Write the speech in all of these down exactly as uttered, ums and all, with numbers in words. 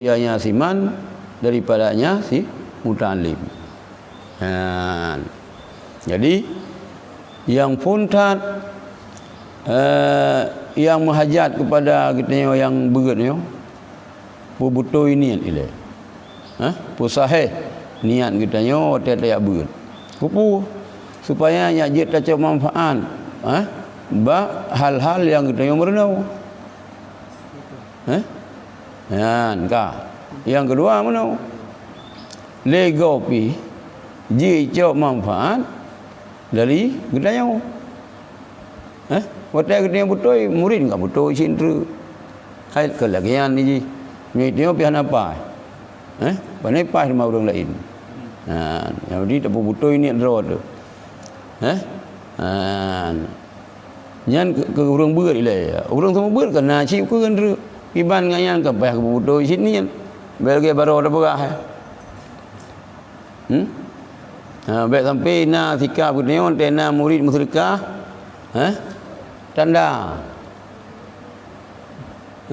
Ianya si man daripadanya si muta'allim. Ha. Jadi, nyang phon that, eh, nyang meuhajat keupada geutanyoe nyang beuet nyoe, peubeutôi niet ilée. Ha? Peusahih niet geutanyoe watée tajak beuet. Keupeue? Supaya nyak jeuet tacok manfaat, ha? Bak hal-hal nyang geutanyoe meurunoe. Eh? Nyan ka. Nyang keudua meunoe. Lé goe pih jicok manfaat dari geutanyoe. Eh? Watée geutanyoe beutôi, murit ka beutôi cit treuk. Hai keulagian jih. Nyoe tanyoe pih hana paih. Eh? Pane paih teuma ureuëng laén. Ha, jadi tapeubeutôi niet droe teuh. Eh? Ha. Nyan keu, keu ureuëng beuet ilée. Ureuëng seumeubeuet kan na cit ukeue treuk. Kiban ngon nyan ka payah geubeutôi cit niet. Bèk lagée baroe tapeugah. Hmm? Ha, bèk sampai na sikap geutanyoe, teuh na murit meuseudeukah. Ha? Tanda.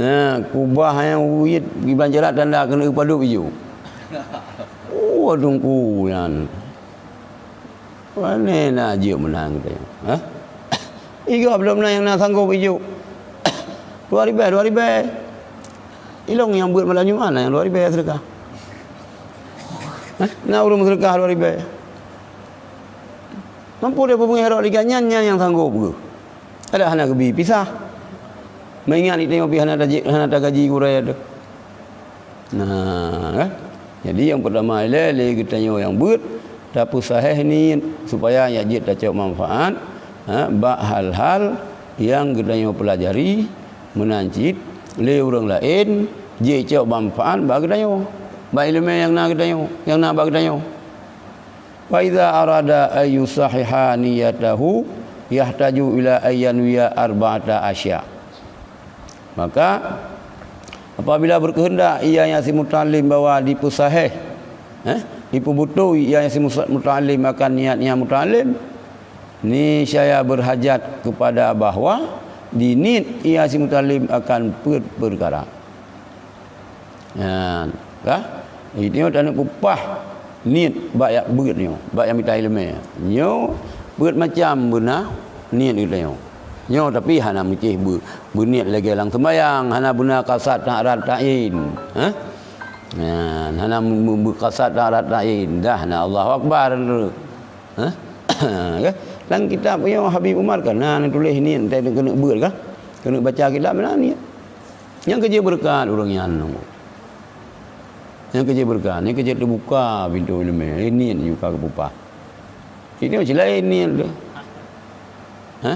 Ha, kubah nyang uit kiban jarak tanda keuneuk padub ijok. Oh, teungku nyan. Pane na jeuet meunan geutanyoe? Ha? Igoe belom na nyang na sanggop ijok. Dua ribèe, dua ribèe. Ilong nyang beuet malam Jumat na nyang dua ribèe seudeukah. Ha? Na ureuëng seudeukah dua ribèe. Mampu dia peubeuet rot liga nyan, nyan nyang sanggop geuh. Ada hana geubi pisah. Meuingat di tanyoe pih hana taji-, hana tagaji gurée teuh. Nah, kan? Jadi nyang peutama ilée lé geutanyoe nyang beuet tapeusahih niet supaya nyak jeuet tacok manfaat, ha, bak hal-hal nyang geutanyoe peulajari meunan cit lé ureuëng laén jicok manfaat bak geutanyoe, bak iéleumé nyang na geutanyoe, nyang na bak geutanyoe. Fa iza arada an yusahiha niyatahu yahtaju ila an yanwiya arba'ata asya. Maka, apabila berkehendak ia nyang si muta'allim bahwa dipeusahih, eh, dipeubeutôi ia nyang si musa-, muta'allim akan niatnya muta'allim, niscaya berhajat kepada bahwa diniet ia si muta'allim akan peuet peukara. Nyan, ka? Jadi, nyoe taneuk peupah niet bak yak beuet nyoe, bak nyang mita iéleumé. Nyoe peuet macam beuna niet geutanyoe. Nyoe tapi hana meucéh beu-, beuniet lagée lam seumayang, hana beuna kasat ta'arat ta'yin. Ha? Nyan, hana meu-, meu-, beukasat ta'arat ta'yin. Dah na Allahu Akbar. Ha? Ka? Lam kitab nyoe Habib Umar kan na neutuléh niet, teuh keuneuk beuet ka? Keuneuk baca kitab na niet. Nyang keujeuet beureukat ureuëng nyan. Nyang keujeuet beureukat, nyang keujeuet teubuka pintoe iéleumé, eh, niet nyang ka geupeupah. Ini macam laén niet tu. Ha?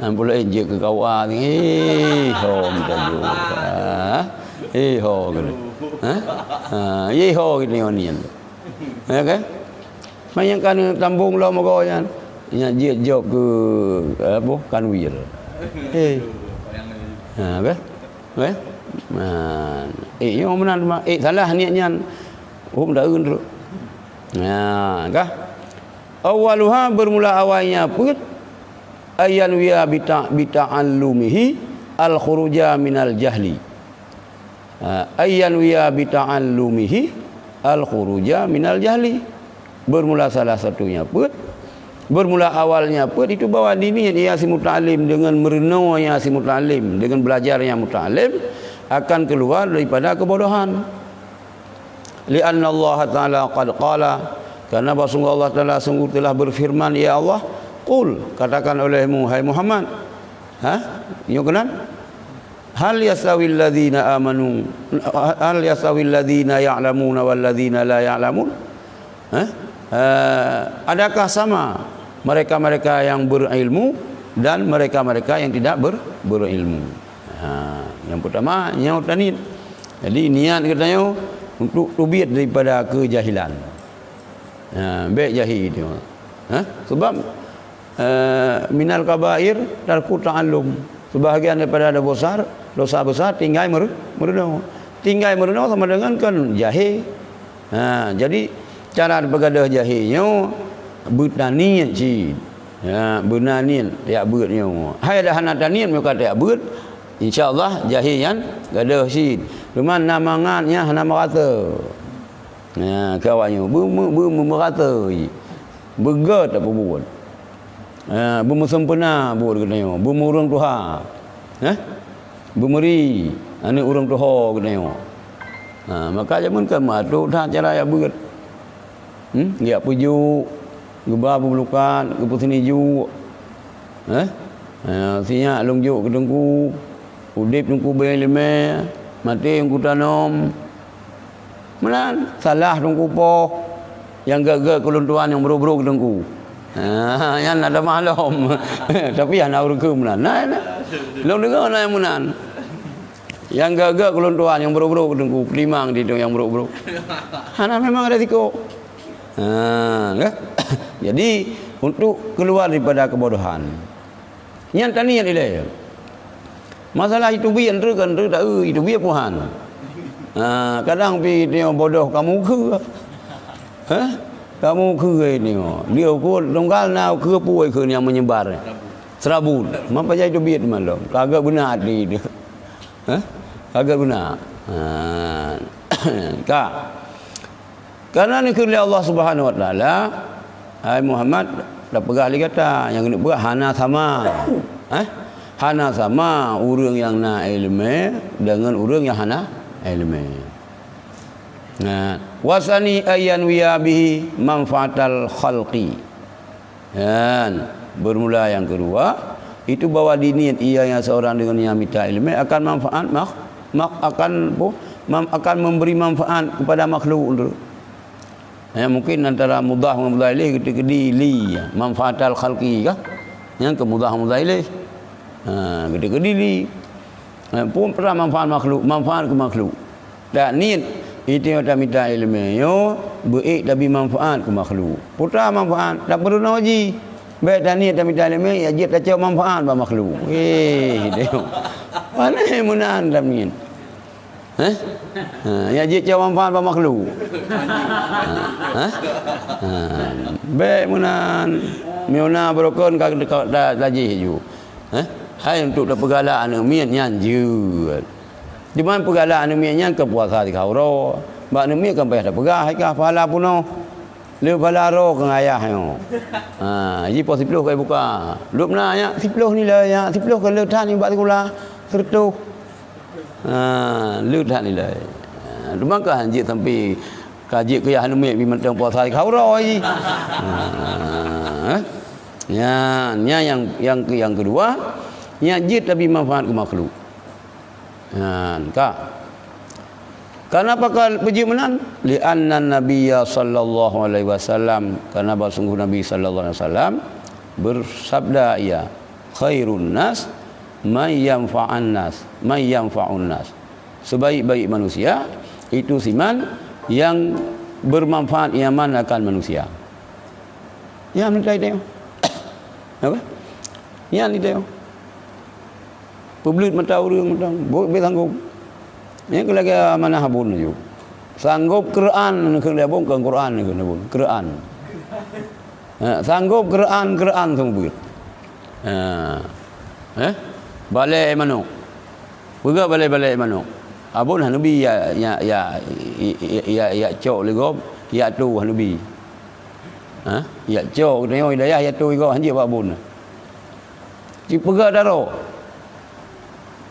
Nyang pula jeuet keu K U A ni, eh, ho meutajok. Ha? Eh, ho keuneuk. Ha? Ha, eh, ho keuneuk niet tu. Ya kan? Manyang kan tambong lom goe nyan. Nyan jeuet jok keu, apa, Kanwil. Eh. Ha, kan? Eh? Ha. Eh, nyoe meunan teuma. Eh, salah niet nyan. Hom daun tu. Ha, kah? Awwaluha, bermula awalnya peuet, an yanwiya bita-, bita'allumihi al-khuruja minal jahli. Ha, an yanwiya bita'allumihi al-khuruja minal jahli. Bermula salah satunya peuet, bermula awalnya peuet itu bahwa diniet ia si muta'allim dengan meurunoe ia si muta'allim, dengan belajarnya muta'allim akan keluar daripada kebodohan. Li'anna Allah Ta'ala qad qala, karena bahwa sungguh Allah Ta'ala sungguh telah berfirman, "Ya Allah, qul, katakan olehmu, hai Muhammad." Ha? Nyoe keunan? "Hal yastawil ladzina amanu, hal yastawil ladzina ya'lamuna wal ladzina la ya'lamun?" Ha? Eh, adakah sama mereka-mereka yang berilmu dan mereka-mereka yang tidak ber-, berilmu? Ha, yang pertama, nyoe taniet. Jadi, niat geutanyoe untuk teubiet daripada keujahilan. Ha, bèk jahé tu. Ha? Sebab, eh, minal kabair tarku ta'allum. Sebahagian daripada dosa besar, dosa besar tinggai mer-, meurunoe. Tinggai meurunoe sama dengan kan jahé. Ha, jadi cara peugah jahé nyoe beutaniet cit. Ha, beuna niet tajak beuet nyoe. Hai dah hana taniet meuka tajak beuet, insya Allah jahé nyan gadôh cit. Teuma na mangat nyan hana meurata. Nah, keu awak nyoe, beu-, beu-, beu-, meurata. Beugét tapeubuet. Ah, beumeuseumpurna buet geutanyoe, beumeureueng tuha. Eh? Beumeuri aneuk ureueng tuha geutanyoe. Ha, maka jameun kan meuatur that cara jak beuet. Hmm? Geujak peujuk, geuba beubulukat, geupeuseuni juk. Eh? Ha, sinyak lôn jok keu teungku, udeb teungku beu iéleumé, maté teungku tanom. Meunan, salah teungku poh, nyang gét-gét keu lôn tuan nyang brok-brok keu teungku. Ha, nyan ada maklum. Tapi hana ureueng keu meunan. Nah, nah. Lôn deungoe na nyang meunan. Nyang gét-gét keu lôn tuan nyang brok-brok keu teungku, peutimang di nyang brok-brok. Hana memang ada sikok. Ha, kan? Jadi, untuk keluar daripada kebodohan. Nyan taniet ilée. Masalah iteubiet treuk kan treuk taeu iteubiet puhan. Ha, kadang pi nyoe bodoh kamu keu. Hah? Kamu keu nyoe. Dia ukur tunggal na keu puai keu nyang menyebar. Serabut. Mapa jai iteubiet malom. Kagak beuna hati dia. Hah? Kagak beuna. Ha. Ka. Karena neukheun lé Allah Subhanahu wa Taala, "Hai Muhammad, tapeugah lé gata, nyang keuneuk peugah hana sama." Eh? Hana sama ureueng nyang na iéleumé deungon ureueng nyang hana iéleumé. Nah, wasani ayyan wiya bihi manfaatal khalqi. Dan bermula yang kedua, itu bahwa diniat ia yang seorang dengan yang minta ilmu akan manfaat mak, mak akan apa? Mam, akan memberi manfaat kepada makhluk tu. Ya, mungkin antara mudhaf dengan mudhaf ilaih kita kedi li, ya. Manfaatal khalqi kah? Yang ke mudhaf mudhaf ilaih. Ha, kita kedi li. Ha, pun pernah manfaat makhluk, manfaat ke makhluk. Tak niet, itu yang tak minta ilmu. Yo, beik tapi manfaat ke makhluk. Putra manfaat, tak perlu nak uji. Baik tak niet tak minta ilmu, ya jeuet tak cok manfaat bak makhluk. Eh, tengok. Mana munan tak niet? Hah? Ha, ya jeuet cok manfaat bak makhluk. Ha? Ha. Baik munan. Miuna berokon ka dekat dah lajih ju. Hah? Hai untuk tak peugala aneuk miet nyan jeuet. Cuman peugalak aneuk miet nyan keu puasa tiga uroe. Bak aneuk miet kan payah tapeugah, hai kah pahala punoh. Le pahala roe keu ayah nyoe. Ha, ji poh siploh kai buka. Lop na nyak siploh nilai, nyak siploh ka le that nibak sikula. Seratus. Ha, le that nilai. Ha, teuma ka hanjeuet sampai ka jeuet keu yah aneuk miet bi mantong puasa tiga uroe. Ha. Nyan, nyan yang, yang, yang kedua, nyak jeuet tapi manfaat keu makhluk. Nyan, ka. Kenapa ka peujeuet meunan? Li anna Nabiyya sallallahu alaihi wasallam, karena bahwa sungguh Nabi sallallahu alaihi wasallam bersabda ia, "Khairun nas may yanfa'an nas, may yanfa'un nas." Sebaik-baik manusia itu siman yang bermanfaat nyaman akan manusia. Nyan meutai teuh. Apa? Nyan teuh. Peubleut mata ureueng mantong, bôh bèk sanggob. Nyan keu lagèe amanah abon laju. Sanggob Quran neukheun lé abon, kon Quran neukheun lé abon. Quran. Ha, sanggob Quran, Quran seumeubeuet. Ha. Eh? Balèe manok. Peugah balèe-balèe manok. Abon hana bi ya, ya, ya, ya, ya, ya cok lé gob, ya tu hana bi. Ha? Ya cok, tengok hidayah ya tu igob hanjeuet bak abon. Ci peugah taro.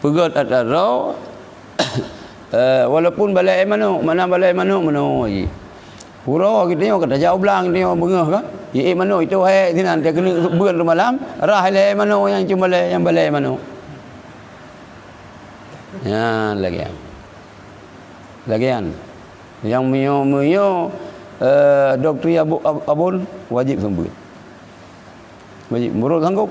Peugah taro, eh, walaupun balèe manok, mana balèe manok, manok ji. Uroe geutanyoe ka tajak u blang, geutanyoe beungoh ka. Ji ék manok itu hék sinan, dia keuneuk beuen teumalam, rhah lé manok nyang cuma lé, nyang balèe manok. Nyan lagèe nyan. Lagèe nyan. Nyang meunyoe-meunyoe, eh, doktri abu-, ab-, abon, wajéb seumeubeuet. Wajéb, meurot sanggob.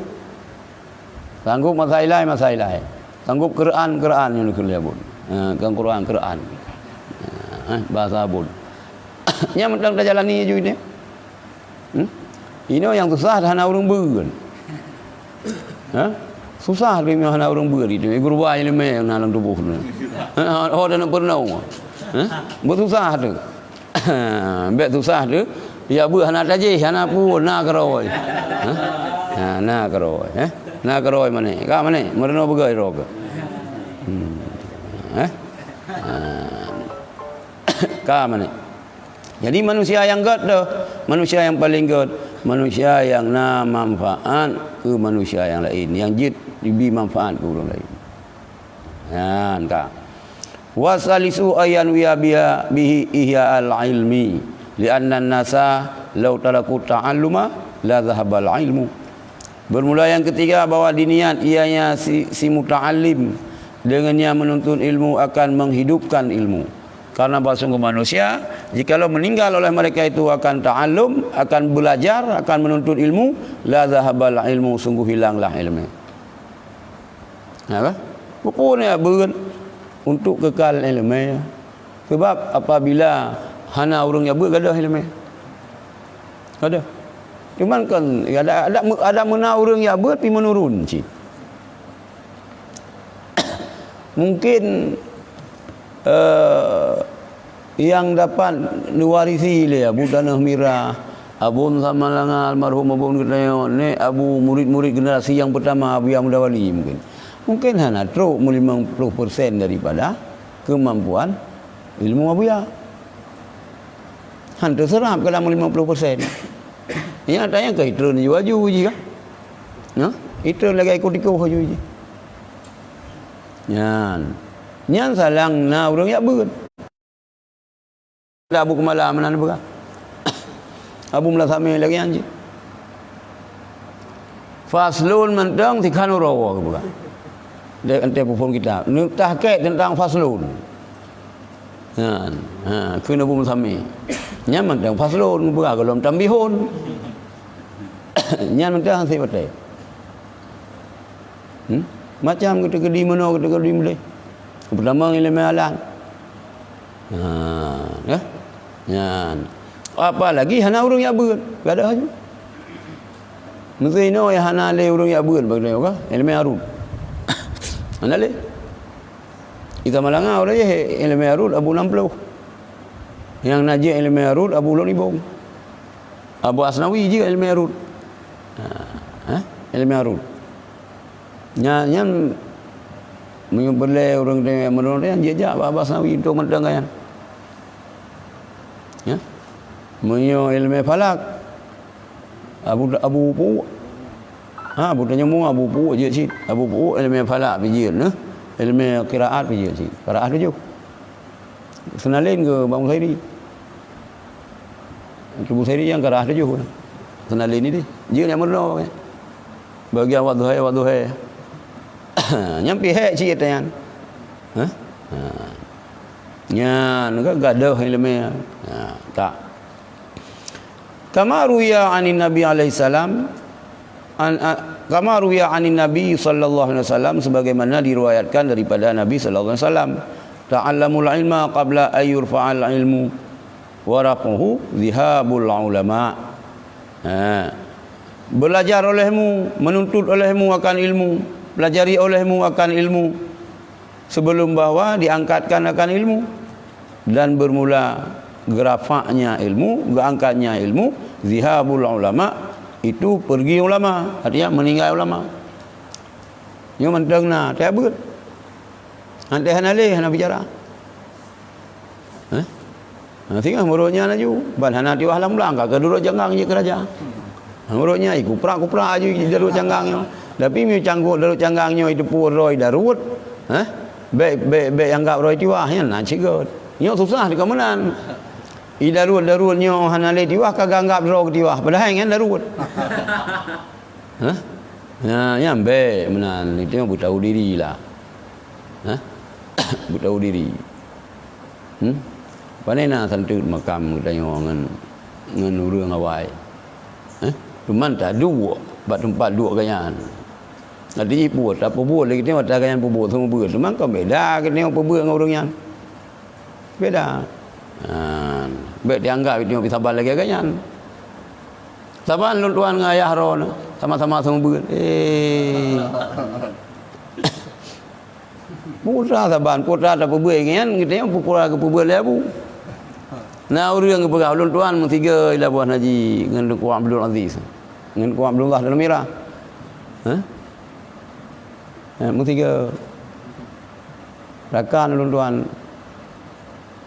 Sanggob masa ilai, masa ilai. Sanggob Quran, Quran nyang dikeue lé abon. Ha, kon Quran, Quran. Ha, bahasa abon. Nyan mantong tajalani aju ini. Hmm? Inoe nyang susah hana ureueng beuet. Ha? Susah teuh hana ureueng beuet itu. Geurubai leumèe na lam tuboh tu. Ha, oh, dan peurunoe. Ha? Beususah teuh. Bèk susah teuh. Ya beuet hana tajih, hana pun, na keurôi. Ha? Ha, na keurôi, eh? Na keurôi mané. Ka mané? Meurunoe beugöt droe keuh. Hmm. Eh? Ha, Ka meunan. Jadi manusia nyang gét tu, manusia nyang paleng gét, manusia nyang na manfaat keu manusia nyang laén, nyang jeuet jibi manfaat keu ureuëng laén. Nyan ka. Wasalisu ayan wiya biha bihi ihya al-ilmi, li'anna nasa law talaku ta'alluma la zahabal ilmu. Bermula yang ketiga, bahwa diniat ianya si, si muta'allim, dengannya menuntut ilmu akan menghidupkan ilmu. Karena bahwa sungguh manusia, jikalau meninggal oleh mereka itu akan ta'allum, akan belajar, akan menuntut ilmu, la zahabal ilmu, sungguh hilanglah ilmu. Apa? Peue nyang beuet untuk kekal ilmu. Sebab apabila hana ureuëng nyang beuet, gadôh ilmu. Gadôh. Cuman kan ada ada ada meunan ureuëng nyang beuet pi menurun cit. Mungkin eh, yang dapat diwarisi lé Abu Tanah Mirah, Abu Samalanga almarhum Abu Ngeutayong, ni Abu murid-murid generasi yang pertama Abu Yahya Muda Wali mungkin. Mungkin hana trok meulimong ploh persen daripada kemampuan ilmu Abu Yahya. Han teuseurap ka lam limong ploh persen. Nyang tanya ka itreun laju-laju jih kan? Nah, itreun lagée ikot-ikot laju jih. Nyan. Nyan salah na ureuëng jak beuet. Abu Keumala meunan peugah. Abu Meulasame lagée nyan jih. Faslun mantong sikhan uroe geupeugah. Dek ante pupun kitab. Neutahkek teuntang faslun. Ha, ha, keu Abu Meulasame. Nyan mantong faslun geupeugah golom tambihun. Nyan mantong hase batée. Hmm? Macam geuteugedi meunoe, geuteugedi meudeh. Peutama ileumé alat. Ha, ya. Nyan. Apalagi hana ureuëng jak beuet, gadôh laju. Meusinoe nyang hana lé ureuëng jak beuet bak geutanyoe ka, ileumé arut. Hana lé. Di Samalanga ureuëng jih ileumé arut Abu Nam Ploh. Nyang na jih ileumé arut Abu Lôn Ibong. Abu Asnawi jih ileumé arut. Ha, eh? Ileumé arut. Nyan, nyan meunyoe beulée ureuëng teuh meunurot nyan jijak bak Abu Asnawi untuk mantong nyan. Ya. Meunyoe ileumé falak, Abu, Abu Pu'uk. Ha, Abu Tanjong Bunga, Abu Pu'uk jeuet cit. Abu Pu'uk ileumé falak pih jeuet, nah. Ileumé qiraat pih jeuet cit. Qiraat tujoh. Seunalin keu Bang Busairi. Keu Busairi nyang qiraat tujoh. Seunalin ni deh. Jeuet nyang meurunoe. Bagian wadduha, wadduha. Nyan pih hék cit nyan. Hah? Ha. Nyan ka gadôh ileumé. Ha, tak. Kama ruwiya anin Nabi alaihi salam, an, a, kama ruwiya anin Nabi sallallahu alaihi wasallam, sebagaimana diriwayatkan daripada Nabi sallallahu alaihi wasallam, "Ta'allamul ilma qabla an yurfa'al ilmu, wa raf'uhu zihabul ulama." Ha. Belajar olehmu, menuntut olehmu akan ilmu, pelajari olehmu akan ilmu, sebelum bahwa diangkatkan akan ilmu. Dan bermula geurafaknya ilmu, geuangkatnya ilmu, zihabul ulama, itu pergi ulama, artinya meninggal ulama. Nyoe mantong na, teuh beuet. Hana hana lé, hana bicara. Eh? Ha, singoh meurok nyan laju, ban hana tiwah lam blang, ka keuduek canggang jih keu raja. Meurok nyan, ikuprak-kuprak aju daruet canggang nyoe. Tapi meunyoe cangguek daruet canggang nyoe, iteupeue droe daruet, eh? Bék, bék, bék anggab droe tiwah, nyan na cigét. Nyoe susah dikeue meunan. I daruet-daruet nyoe hana lé tiwah, ka geuanggab droe keu tiwah. Padahai nyan daruet. Hah? Nyan, nyan bék meunan. Itu nyoe beutahu diri lah. Hah? Beutahu diri. Hmm? Pane na santeut makam geutanyoe ngon, ngon ureuëng awai. Eh? Teuma taduek bak teumpat duek geuhnyan. Arti jih peue, tapeubuet lé geutanyoe ata geuhnyan peubuet seumeubeuet. Teuma kon beda geutanyoe peubuet ngon ureuëng nyan. Beda. Ha, bék dianggap geutanyoe pih saban lagée geuhnyan. Saban lôn tuan ngon ayah droeneuh sama-sama seumeubeuet. Eh. Putra saban, putra tapeubeuet nyan, geutanyoe putra geupeubeuet lé abu. Na ureuëng geupeugah, "Ulôn tuan meusigoe i Labuhan Haji ngon Teungku Abdul Aziz, ngon Teungku Abdullah Dalam Mira." Hah? Eh, meusigoe. Rakan ulôn tuan.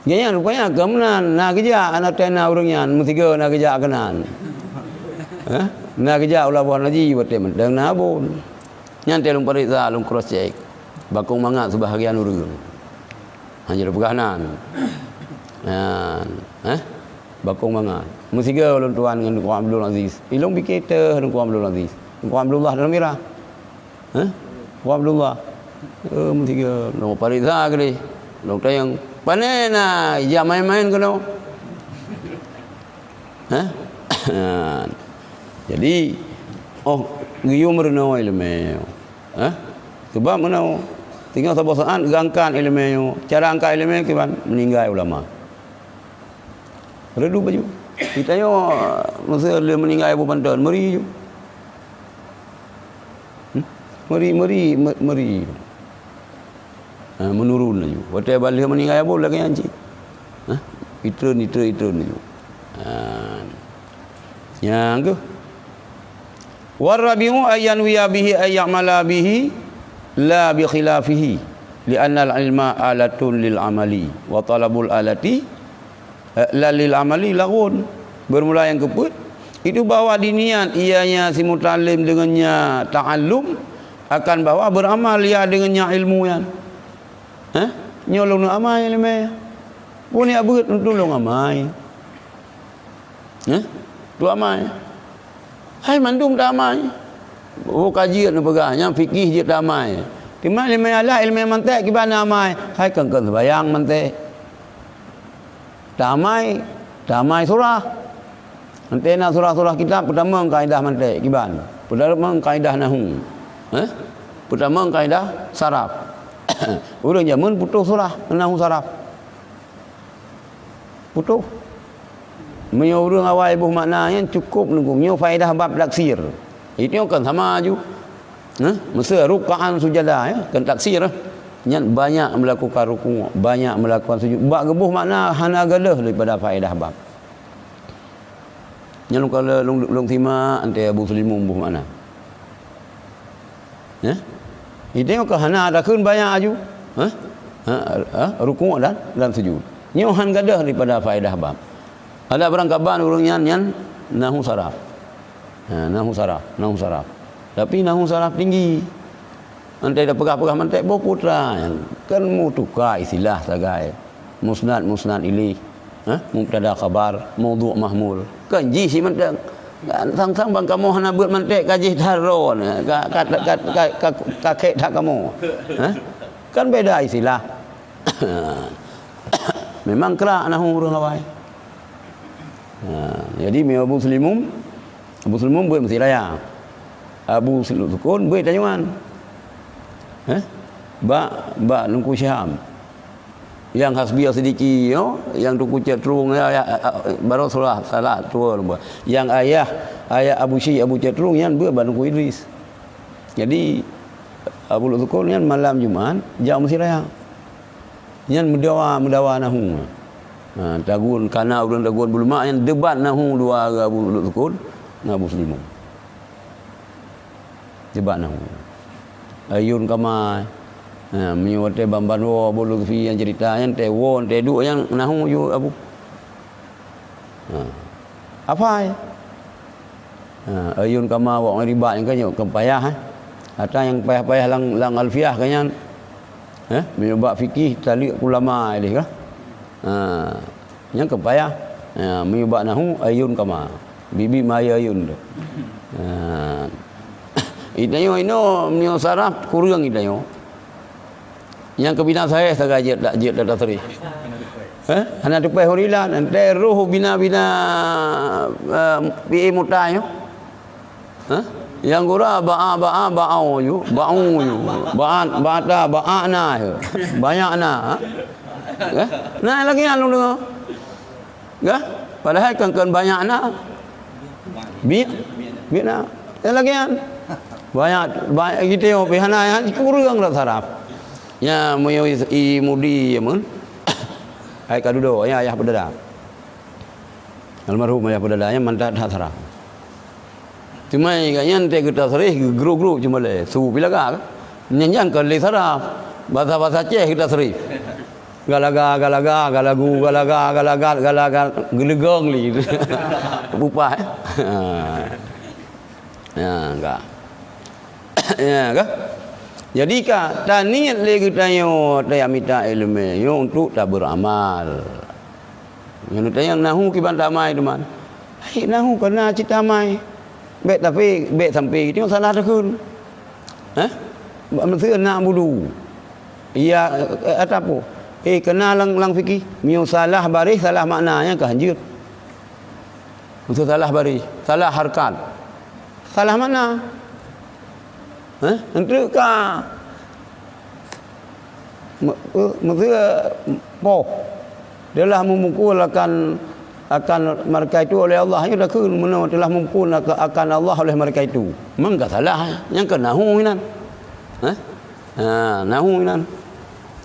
Gobnyan rupanya ka meunan, na geujak aneuk tena ureuëng nyan, meusigoe na geujak keunan. Hah? Na geujak u laboh naji, watée mantong na abon. Nyan teuh lôn pareksa, lôn cross check. Bakong mangat seubahagian ureuëng. Hana jipeugah nan. Nyan, eh? Bakong mangat. Meusigoe lôn tuan ngon Teungku Abdul Aziz. Ilôn pike teuh Teungku Abdul Aziz. Teungku Abdullah dalam mirah. Hah? Teungku Abdullah. Eh, meusigoe. Lôn pareksa keudeh. Lôn tanyong. Pane na, ija main-main keunoe. Hah? Jadi, oh, geuyue meurunoe iéleumé. Hah? Sebab meunoe, tinggai saboh saát geuangkat iéleumé nyoe. Cara angkat iéleumé kiban? Meuninggai ulama. Reudôk baju. Geutanyoe, meuseu lé meuninggai Abu Panton, meuri ju. Hmm? Meuri, meuri, me-, meuri. Ha, meunurun laju. Watée ban lheueh meuninggai Abu lagée nyan cit. Ha? Itreun, itreun, itreun laju. Ha. Nyang keuh. Warabiu ayyan wiya bihi ayyamala bihi la bi khilafihi. Li'annal ilma alatun lil amali. Wa talabul alati eh, la lil amali laghun. Bermula nyang keupeuet, itu bahwa diniat ianya si mutalim deungon nya ta'allum akan bahwa beramal ia deungon nya ilmu nyan. Hah? Nyoe lôn amai iéleumé. Puniak beuet untuk lôn amai. Hah? Tu amai. Hai mandum tamai. Oh, ka jeuet neupeugah, nyang fikih jeuet tamai. Teuma iéleumé alat, iéleumé mantek kiban amai. Hai kon-kon seubayang mantek. Tamai, tamai surah. Mantek na surah-surah kitab, peutamong kaidah mantek kiban. Peutamong kaidah nahu. Eh? Peutamong kaidah saraf. Ureuëng jameun putôh surah, nahu saraf. Putôh. Meunyoe ureuëng awai boh makna nyan cukôp neugum. Nyoe faedah bab taksir. Itu kan sama ju. Hah? Meuseu ruk'an sujada, ya, kan taksir. Nyan banyak melakukan rukuk, banyak melakukan sujud. Bak geuboh makna hana gadôh daripada faedah bab. Nyan lôn, lôn, lôn simak, ante Abu Sulimum boh makna. Ya? Itu ka hana takheun banyak aju. Ha? Ha, ha, rukuk dan, dan sujud. Nyoe han gadôh daripada faedah bab. Ada barangkaban ureuëng nyan, nyan nahu saraf. Ha, nahu saraf, nahu saraf. Tapi nahu saraf tinggi. Ante tapeugah-peugah mantek boh putra nyan. Kan meutuka istilah sagai. Musnad, musnad ilaih. Ha? Mubtada khabar, maudhu mahmul. Kan jih si mantong. Kan sang-sang bang kamoe hana beuet mantek ka jih that droe nyan. Ka, ka, ka, ka, ka, ka kek that kamoe. Ha? Kan beda istilah. Memang krak nahu ureuëng awai. Ha, jadi meu Abu Sulimum, Abu Sulimum beuet Mesir Raya. Abu Sulu-, Sukun beuet Tanyuan. Eh? Bak, bak Teungku Syiham. Yang Hasbi Sidiki, yo, yang Teungku Cot Trueng, ya, ya, a, a, baru salah, salah, tua lupa. Yang ayah, ayah Abu Syik, Abu Cot Trueng, nyan beuet bak Teungku Idris. Jadi, Abu Luk Sukun nyan malam Jumat, jak Mesir Raya. Nyan meudawa, meudawa nahu. Ha, tagun, kana ureuëng tagun beulemak nyan debat nahu dua Abu Luk Sukun ngon Abu Sulimum. Debat nahu. Ayun kama, ha, meunyoe watée ban-ban woe Abu Lutfi nyang cerita nyan, teuh woe, teuh duek nyang nahu ju Abu. Ha. Hafai. Ha, ayun kama wak ribat nyang kanyok keu payah, eh. Ata nyang payah-payah lam, lam Alfiah ka nyan. Eh, meunyoe bak fikih taliek ulama ilih kah? Ha, nyang keu payah. Ha, meunyoe bak nahu ayun kama. Bibi maya ayun tu. Ha. Itanyoe inoe meunyoe saraf kureueng itanyoe. Nyang keu bina sahéh sagai jeuet dak, jeuet dak tasrih. Eh? Hana teupeh hurilan, ante roh bina-bina, eh, pi'é muta nyoe. Hah? Nyang gura ba'a, ba'a, ba'au ju, ba'u ju. Ba'at, ba'ata, ba'ana ju. Banyak na, ha? Eh? Nah, lagée nyan lôn deungoe. Gah? Padahai kan, kan banyak na. Bi-, bi na. Ya, lagée nyan. Banyak, banyak gitu yo, pih hana ya, kureueng dah saraf. Ya, meunyoe i, i mudi ya mun. Hai ka dudoe, ya, ayah peudada. Almarhum ayah peudada, ya, mantap that saraf. Cuma gobnyan teuh geutasrif, geugru-gru cuma lé. Su pilaga kan? Nyan nyang ka lé saraf. Bahasa-bahasa Aceh geutasrif. Galaga, galaga, galagu, galaga, galagat, galagat, geuleugong li. Bupah, eh? Ha. Ya, enggak. Ya, kan? Jadi ka taniet lé geutanyoe tajak mita iéleumé nyoe untuk tabeuramal. Nyoe tanyong nahu kiban tamai teuma. Hai nahu kana cit tamai. Bèk tapi, bèk sampai tanyoe salah takheun. Hah? Meuseu na budu. Iya, eh, atapu. Eh, kana lam, lam fikih. Meunyoe salah baréh, salah makna, nyan ka hanjeuet. Meuseu salah baréh, salah harkat. Salah makna. Hah? Enteuk ka. Me-, eh, meuseu poh. Telah memukul akan, akan mereka itu oleh Allah. Nyoe takheun meunoe telah memukul aka-, akan Allah oleh mereka itu. Meunan ka salah, nyan ka nahu inan. Hah? Ha, nahu inan.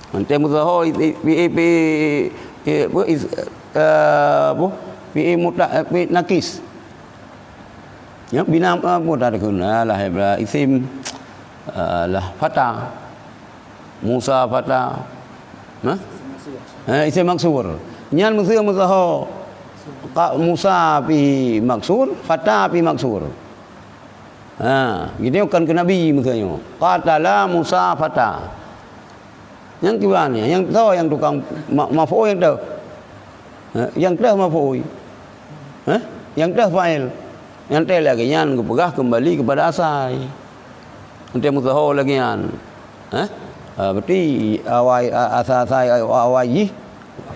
Mantong meusaho i-, i-, pi-, pi-, i-, apa, is-, eh, apa? Fi'il muta-, eh, fi'il nakis. Ya, bina, eh, apa tadi kena lah, eh, isim, eh, lah, fata. Musa fata. Nah? Eh, isim maksur. Nyan meuseu meusaho. Ka-, Musa fi maksur, fata fi maksur. Ha, gini kan ke Nabi meuseu nyoe. Qatala Musa fata. Nyang kiban nyan, nyang toh nyang tukang ma-, maf'ul nyang toh. Ha, nyang toh maf'ul. Ha? Nyang toh fa'il. Nyang toh lagèe nyan geupeugah keumbali keupada asai. Nyang toh meusaho lagèe nyan. Ha? Ha, berarti awai, a-, asai, asai, awai jih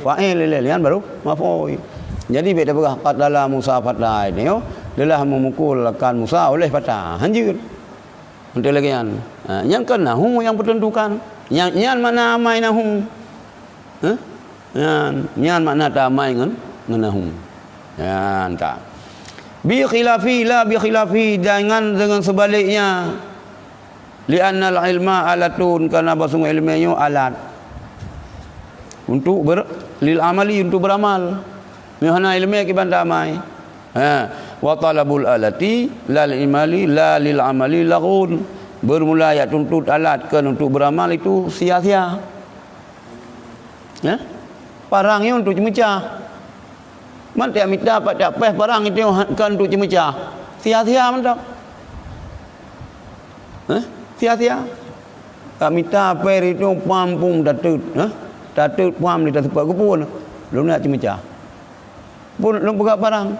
fa'il lé, lé, nyan baru maf'ul. Jadi bèk tapeugah qatala Musa fata nyoe, telah memukul akan Musa oleh fata. Hanjeuet. Untuk lagèe nyan. Ha, nyan kan nahu nyang peuteuntukan. Nyan, nyan makna amai nahu. Ha? Nyan, nyan makna tamai ngon, ngon nahu. Nyan ka. Bi khilafi, la bi khilafi, dengan, dengan sebaliknya. Li annal ilma alatun, karena bahwasungguh iéleumé nyoe alat. Untuk ber-, lil amali, untuk beramal. Nyoe hana iéleumé kiban tamai. Ha, wa talabul alati lal imali la lil amali laghun. Bermula jak tuntut alat kon untuk beramal itu sia-sia. Ya? Parang nyoe untuk ceumeucah. Man tajak mita pat tajak péh parang itu kon untuk ceumeucah. Sia-sia mantong. Hah? Sia-sia. Ka mita péh itu pampung tateut, hah? Tateut pam di taseupat geupun. Lôn nak ceumeucah. Pun lôn peugah parang.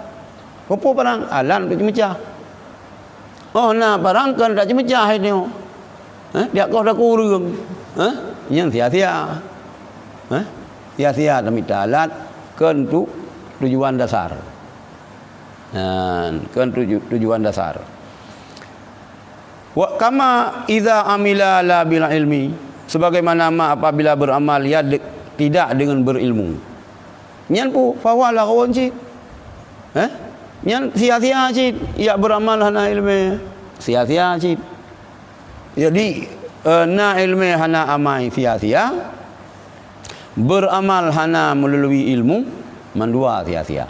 Peue parang? Alat untuk ceumeucah. Oh, na parang kon taceumeucah hai nyoe. Eh, diakoh daku ureueng. Eh, nyan sia-sia. Eh, sia-sia tamita alat kon tu-, tujuan dasar. Nah, kon tuju-, tujuan dasar. Wa kama idza amila la bil ilmi, sebagaimana ma apabila beramal ia de-, tidak dengan berilmu. Nyan pu, fahuwa laghwun cit. Eh? Nyan sia-sia cit, jak beramal hana iéleumé. Sia-sia cit. Jadi, eh, na iéleumé hana amai sia-sia, beramal hana melalui ilmu, mandua sia-sia.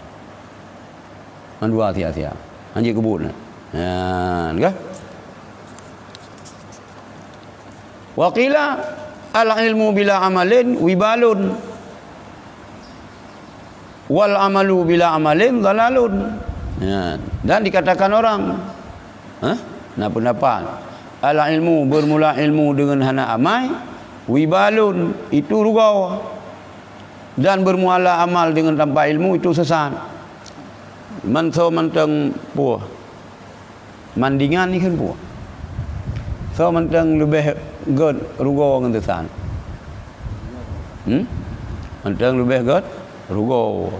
Mandua sia-sia. Hanjeuet keubuet nyan. Nyan, ka? Wa qila al ilmu bila amalin wibalun. Wal amalu bila amalin dhalalun. Ya, dan dikatakan orang, hah? Na pendapat, al ilmu, bermula ilmu dengan hana amai, wibalun, itu rugoe. Dan bermula amal dengan tanpa ilmu, itu sesat. Manso mantong puh. Mandingan ni kan puh. So mantong leubeh gét rugoe ngon sesat. Hmm? Mantong leubeh gét rugoe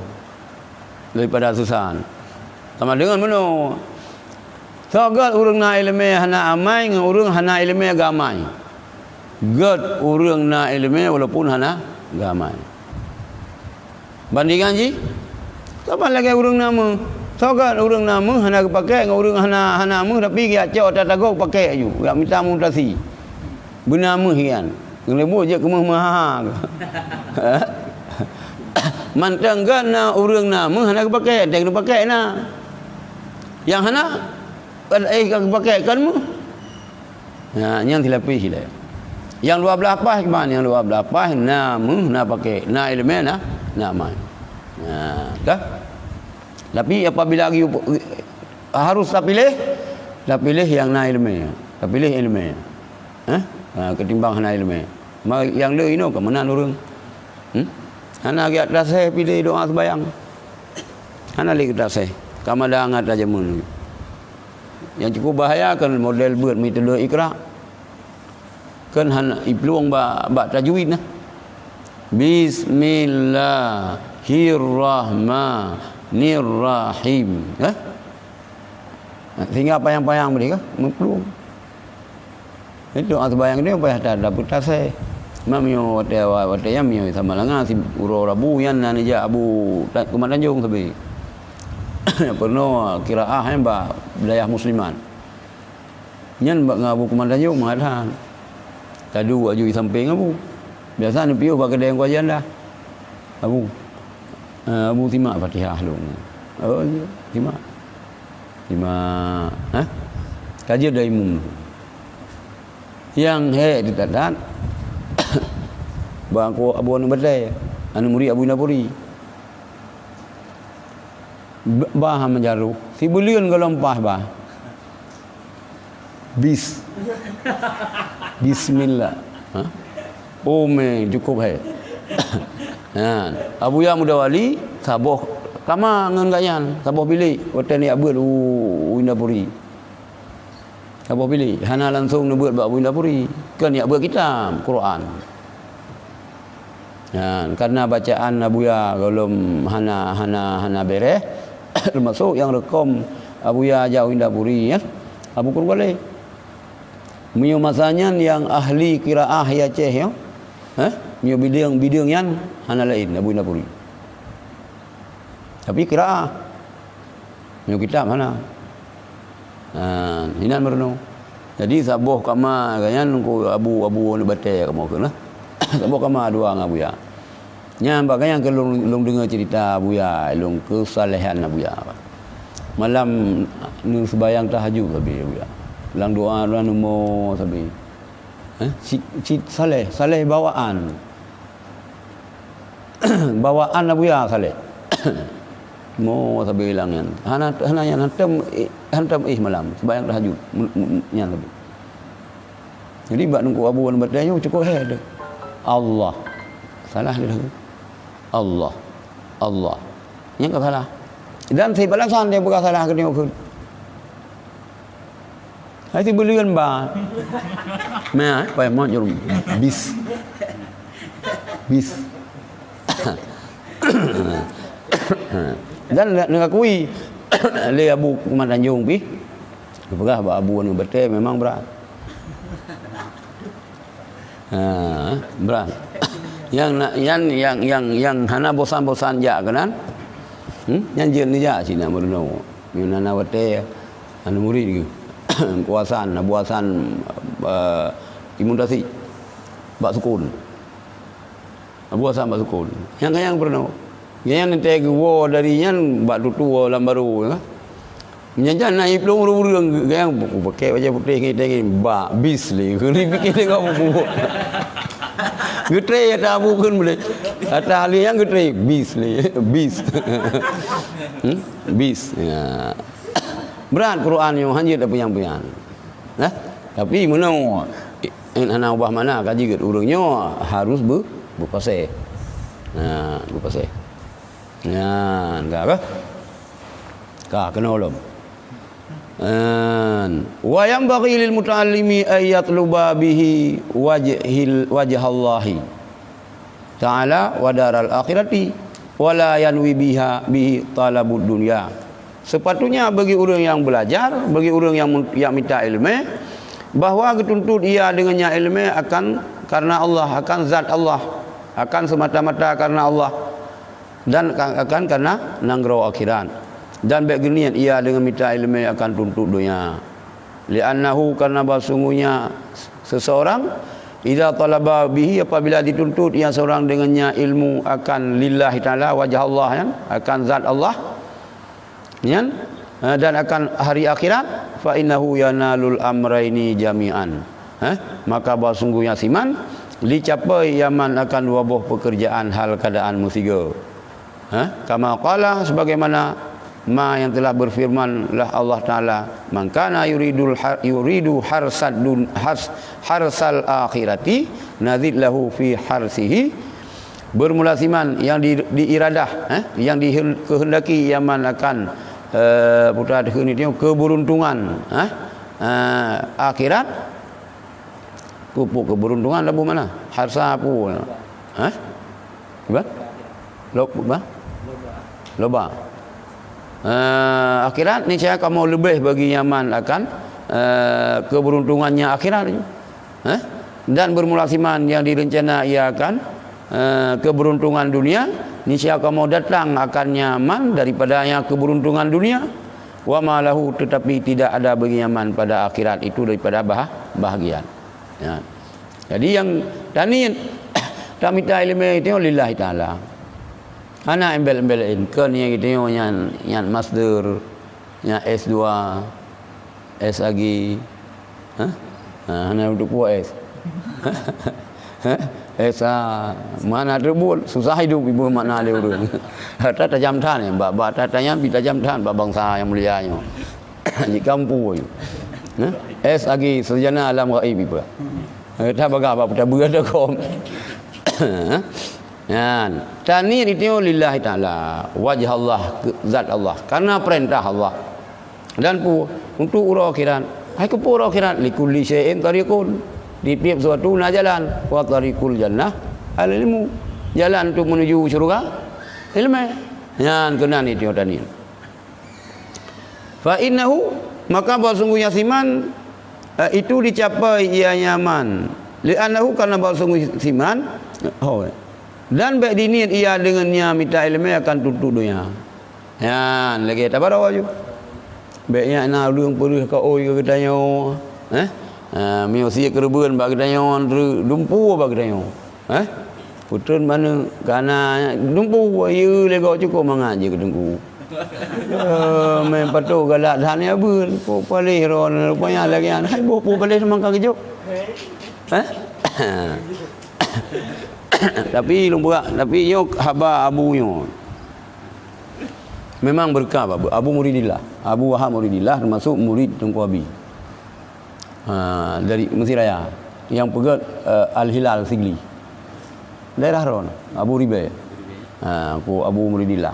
daripada sesat. Sama dengan meunoe. So gét ureueng na iéleumé hana amai ngon ureueng hana iéleumé geuamai. Gét ureueng na iéleumé walaupun hana geuamai. Bandingan jih, saban lagèe ureueng na méuh. So gét ureueng na méuh hana geupakèk ngon ureueng hana, hana méuh tapi geujak cok ata tagok pakèk aju, geujak mita mutasi. Beuna méuh nyan. Ngon leumbot jeuet keu méuh meuha-ha. Mantong gét na ureueng na méuh hana geupakèk, teuh geupakèk na. Nyang hana, kan, eh, ka geupakèk kan méuh. Nah, nyan silapeh ilèe. Nyang dua blaih paih gimana? Nyang dua blaih paih na meuh, na pakai, na ileumèe, na, na amai. Nah, dah. Tapi apabila lagi harus tapiléh, tapiléh nyang na ileumèe, tapiléh ileumèe. Eh? Ha, ketimbang hana ileumèe. Ma nyang le inoe ka meunan ureueng. Hmm? Hana geujak taseh pih lé doa seumayang. Hana lé geutaseh. Ka mada ngat tajameun. Nyang cukup bahaya kan model beuet meuteuleu Iqra. Kan hana iplueng bak, bak tajwid nah. Bismillahirrahmanirrahim. Eh? Sehingga payang-payang beri kah? Meuplueng. Itu doa seumayang dia payah ta-, dapeuet taseh. Mak miyueb watèe, watèe nyan miyueb sama langa si uroe Rabu nyan na neujak Abu Ta-, Kuman Tanjong sabe. Peurunoe qiraah nyan bak wilayah muslimat. Nyan bak ngon Abu Kuman Tanjong meuhat that. Tadu aju di sampéng Abu. Biasa neupiôh bak keudè kuajan dah. Abu. Eh, Abu simak Fatihah lôn. Oh, iya, simak. Simak, ha? Ka jeuet dari imum. Nyang hék teutat-that, bak Abu Aneuk Batèe, aneuk murit Abu Indapuri. Ba-, bah meujaroh, sibuleuen gohlom paih bah. Bis. Bismillah. Ha? Oh, mé, cukup hai. Ha, Abuya Muda Wali, saboh kama ngon gobnyan, saboh bilék, watèe neujak beuet u, u Indapuri. Saboh bilék, hana langsong neubeuet bak Abu Indapuri. Kan jak beuet kitab, Quran. Ha, karena bacaan Abuya gohlom hana, hana, hana bèrèh, teumasok nyang reukom Abuya jak u Indapuri, ya. Abu Kureueng Balè. Meunyoe masa nyan nyang ahli qiraah di Aceh nyoe, eh, meunyoe bideueng, bideueng nyan hana laén Abu Indapuri. Tapi qiraah. Meunyoe kitab hana. Ha, inan meurunoe. Jadi saboh kama gobnyan ku Abu, Abu Aneuk Batèe kamoe keuh nah. Saboh kama dua ngon Abuya. Nyan bak gobnyan keuh lôn, lôn deungö cerita Abuya, lôn keusalehan Abuya. Malam neuseumayang tahajud sabe Abuya. Lam doa, doa neumo sabe. Eh, cit, cit saleh, saleh bawaan. Bawaan Abuya saleh. Mo sabe lam nyan. Hana, hana nyan, hantom, hantom éh malam, seumayang tahajud. Mu-, mu-, mu-, nyan sabe. Jadi bak Teungku Abu Aneuk Batèe nyoe cukup hék teuh. Allah. Salah dia dah. Allah. Allah. Nyan ka salah. Dan si balasan dia peugah salah keu nyoe keuh. Hai sibuleuen ba. Meu'ah, pai mon jeurum. Bis. Bis. Dan neukakui lé Abu Kuman Tanjong pih, geupeugah bak Abu Aneuk Batèe memang brat. Ha, brat. Nyang na, nyang, nyang, nyang, nyang hana bosan-bosan jak keunan. Hmm? Nyan jeuet neujak sinan meurunoe. Nyoe na, na watèe aneuk murit geuh. Abu Hasan, Abu Hasan, eh, Timun Tasik. Bak Sukon. Abu Hasan bak Sukon. Nyang ka nyang peurunoe. Nyang, nyang teuntèe geuwoe dari nyan bak tutoe lam barô, ya. Nyan jan na iplueng ureueng-ureueng geuh nyang pakèk bajèe putéh ngieng-ngieng bak bis lé. Geuri pikir teuka buku. Geutré ata Abu kheun boleh. Ata ahli nyang geutré bis lé. Bis. Hmm? Bis. Ya. Brat Quran nyoe hana jeuet peunyan-peunyan. Nah, tapi meunoe, eh, hana ubah makna ka jeuet ureueng nyoe harus beu-, beupaseh. Nah, beupaseh. Nyan ka, ka? Ka keunoe lom. Nyan. Wa yanbaghi lil muta'allimi an yatluba bihi wajhil, wajhallahi ta'ala wa daral akhirati, wa la yanwi biha, bihi talabud dunya. Sepatutnya bagi ureueng nyang beulajar, bagi ureueng nyang mun-, nyang mita ileumèe, bahwa geutuntut ia deungon nyan ileumèe akan karena Allah, akan zat Allah, akan semata-mata karena Allah, dan ka-, akan karena nanggroe akhirat. Dan bèk geuniet ia deungon mita ileumèe akan tuntut donya. Li'annahu, karena bahwa sungguhnya seseorang, idza talaba bihi, apabila dituntut ia seorang dengannya ilmu akan lillahi ta'ala, wajah Allah, kan, akan zat Allah, kan, eh, dan akan hari akhirat, fa innahu yanalul amraini jami'an. Eh, maka bahwa sungguhnya siman dicapai ia man akan dua boh pekerjaan hal keadaan meusigoe. Eh, kama qala, sebagaimana ma yang telah berfirmanlah Allah Taala, "Man kana yuridul har-, yuridu harsad dun-, hars-, harsal akhirati nazid lahu fi harsihi." Bermula siman yang di, diiradah, eh, yang dikehendaki ia man akan, eh, putra keberuntungan, eh, eh, akhirat. Pupuk keberuntungan labu mana? Harsa apa? Hah? Apa? Loba? Loba. Eh, akhirat niscaya kamu lebih bagi nyaman akan, eh, keberuntungannya akhirat. Hah? Dan bermula siman yang direncana ia akan, eh, keberuntungan dunia, niscaya kamu datang akan nyaman daripadanya keberuntungan dunia. Wa ma lahu, tetapi tidak ada bagi nyaman pada akhirat itu daripada bah-, bahagian. Ya. Jadi nyang taniet tamita ileumé itu lillahi taala. Hana embel-embel laén, kon nyang itu nyan, nyan master, nyan S dua, S A G. Hah? Ha, hana untuk kuat S. Hah? S A, mana teubul, susah hidup ibu makna lé ureueng. Hata tajam than, bak, bak tanya bi tajam than bak bangsa nyang mulia nyoe. Di kampung. Hah? S A G, sarjana alam gaib ibu. Eh, ta bagah bak peutabeu ada kom. Nyan, taniet itu lillahi taala, wajah Allah, zat Allah, karena perintah Allah. Dan pu-, untuk uroe akhirat. Hai keupeue uroe akhirat? Likulli syai'in tariqun. Tiep-tiep sesuatu na jalan. Wa tariqul jannah al ilmu. Jalan untuk menuju syurga, ilmu. Nyan keunan itu taniet. Fa innahu, maka bahwa sungguhnya siman, eh, itu dicapai ia nyaman. Li annahu, karena bahwa sungguh siman, oh, dan baik diniet ia dengan nya mita ileumé akan tuntut dunia. Nyan lagée tabaroe ju. Bék nyan na ulôn peureuh ka oi keu geutanyoe, eh? Ha, miyueb sie keureubeuen bak geutanyoe, dumpu bak geutanyoe, eh? Putreun maneuk kana dumpu, yeu lego cukup mangat je keu teungku. Eh, meupatot galak that ya beun, po paleh ron rupanya lagi an. Hai boh po paleh seumangka geujok. Eh? Tapi lôn peugah, tapi nyoe haba Abu nyoe. Memang berkah Abu, Abu Muridillah. Abu Wahab Muridillah termasuk murid Teungku Abi. Ha, dari Mesir Raya. Yang peugét, eh, Al-Hilal Sigli. Daerah ron, Abu Ribée. Ha, ku Abu Muridillah.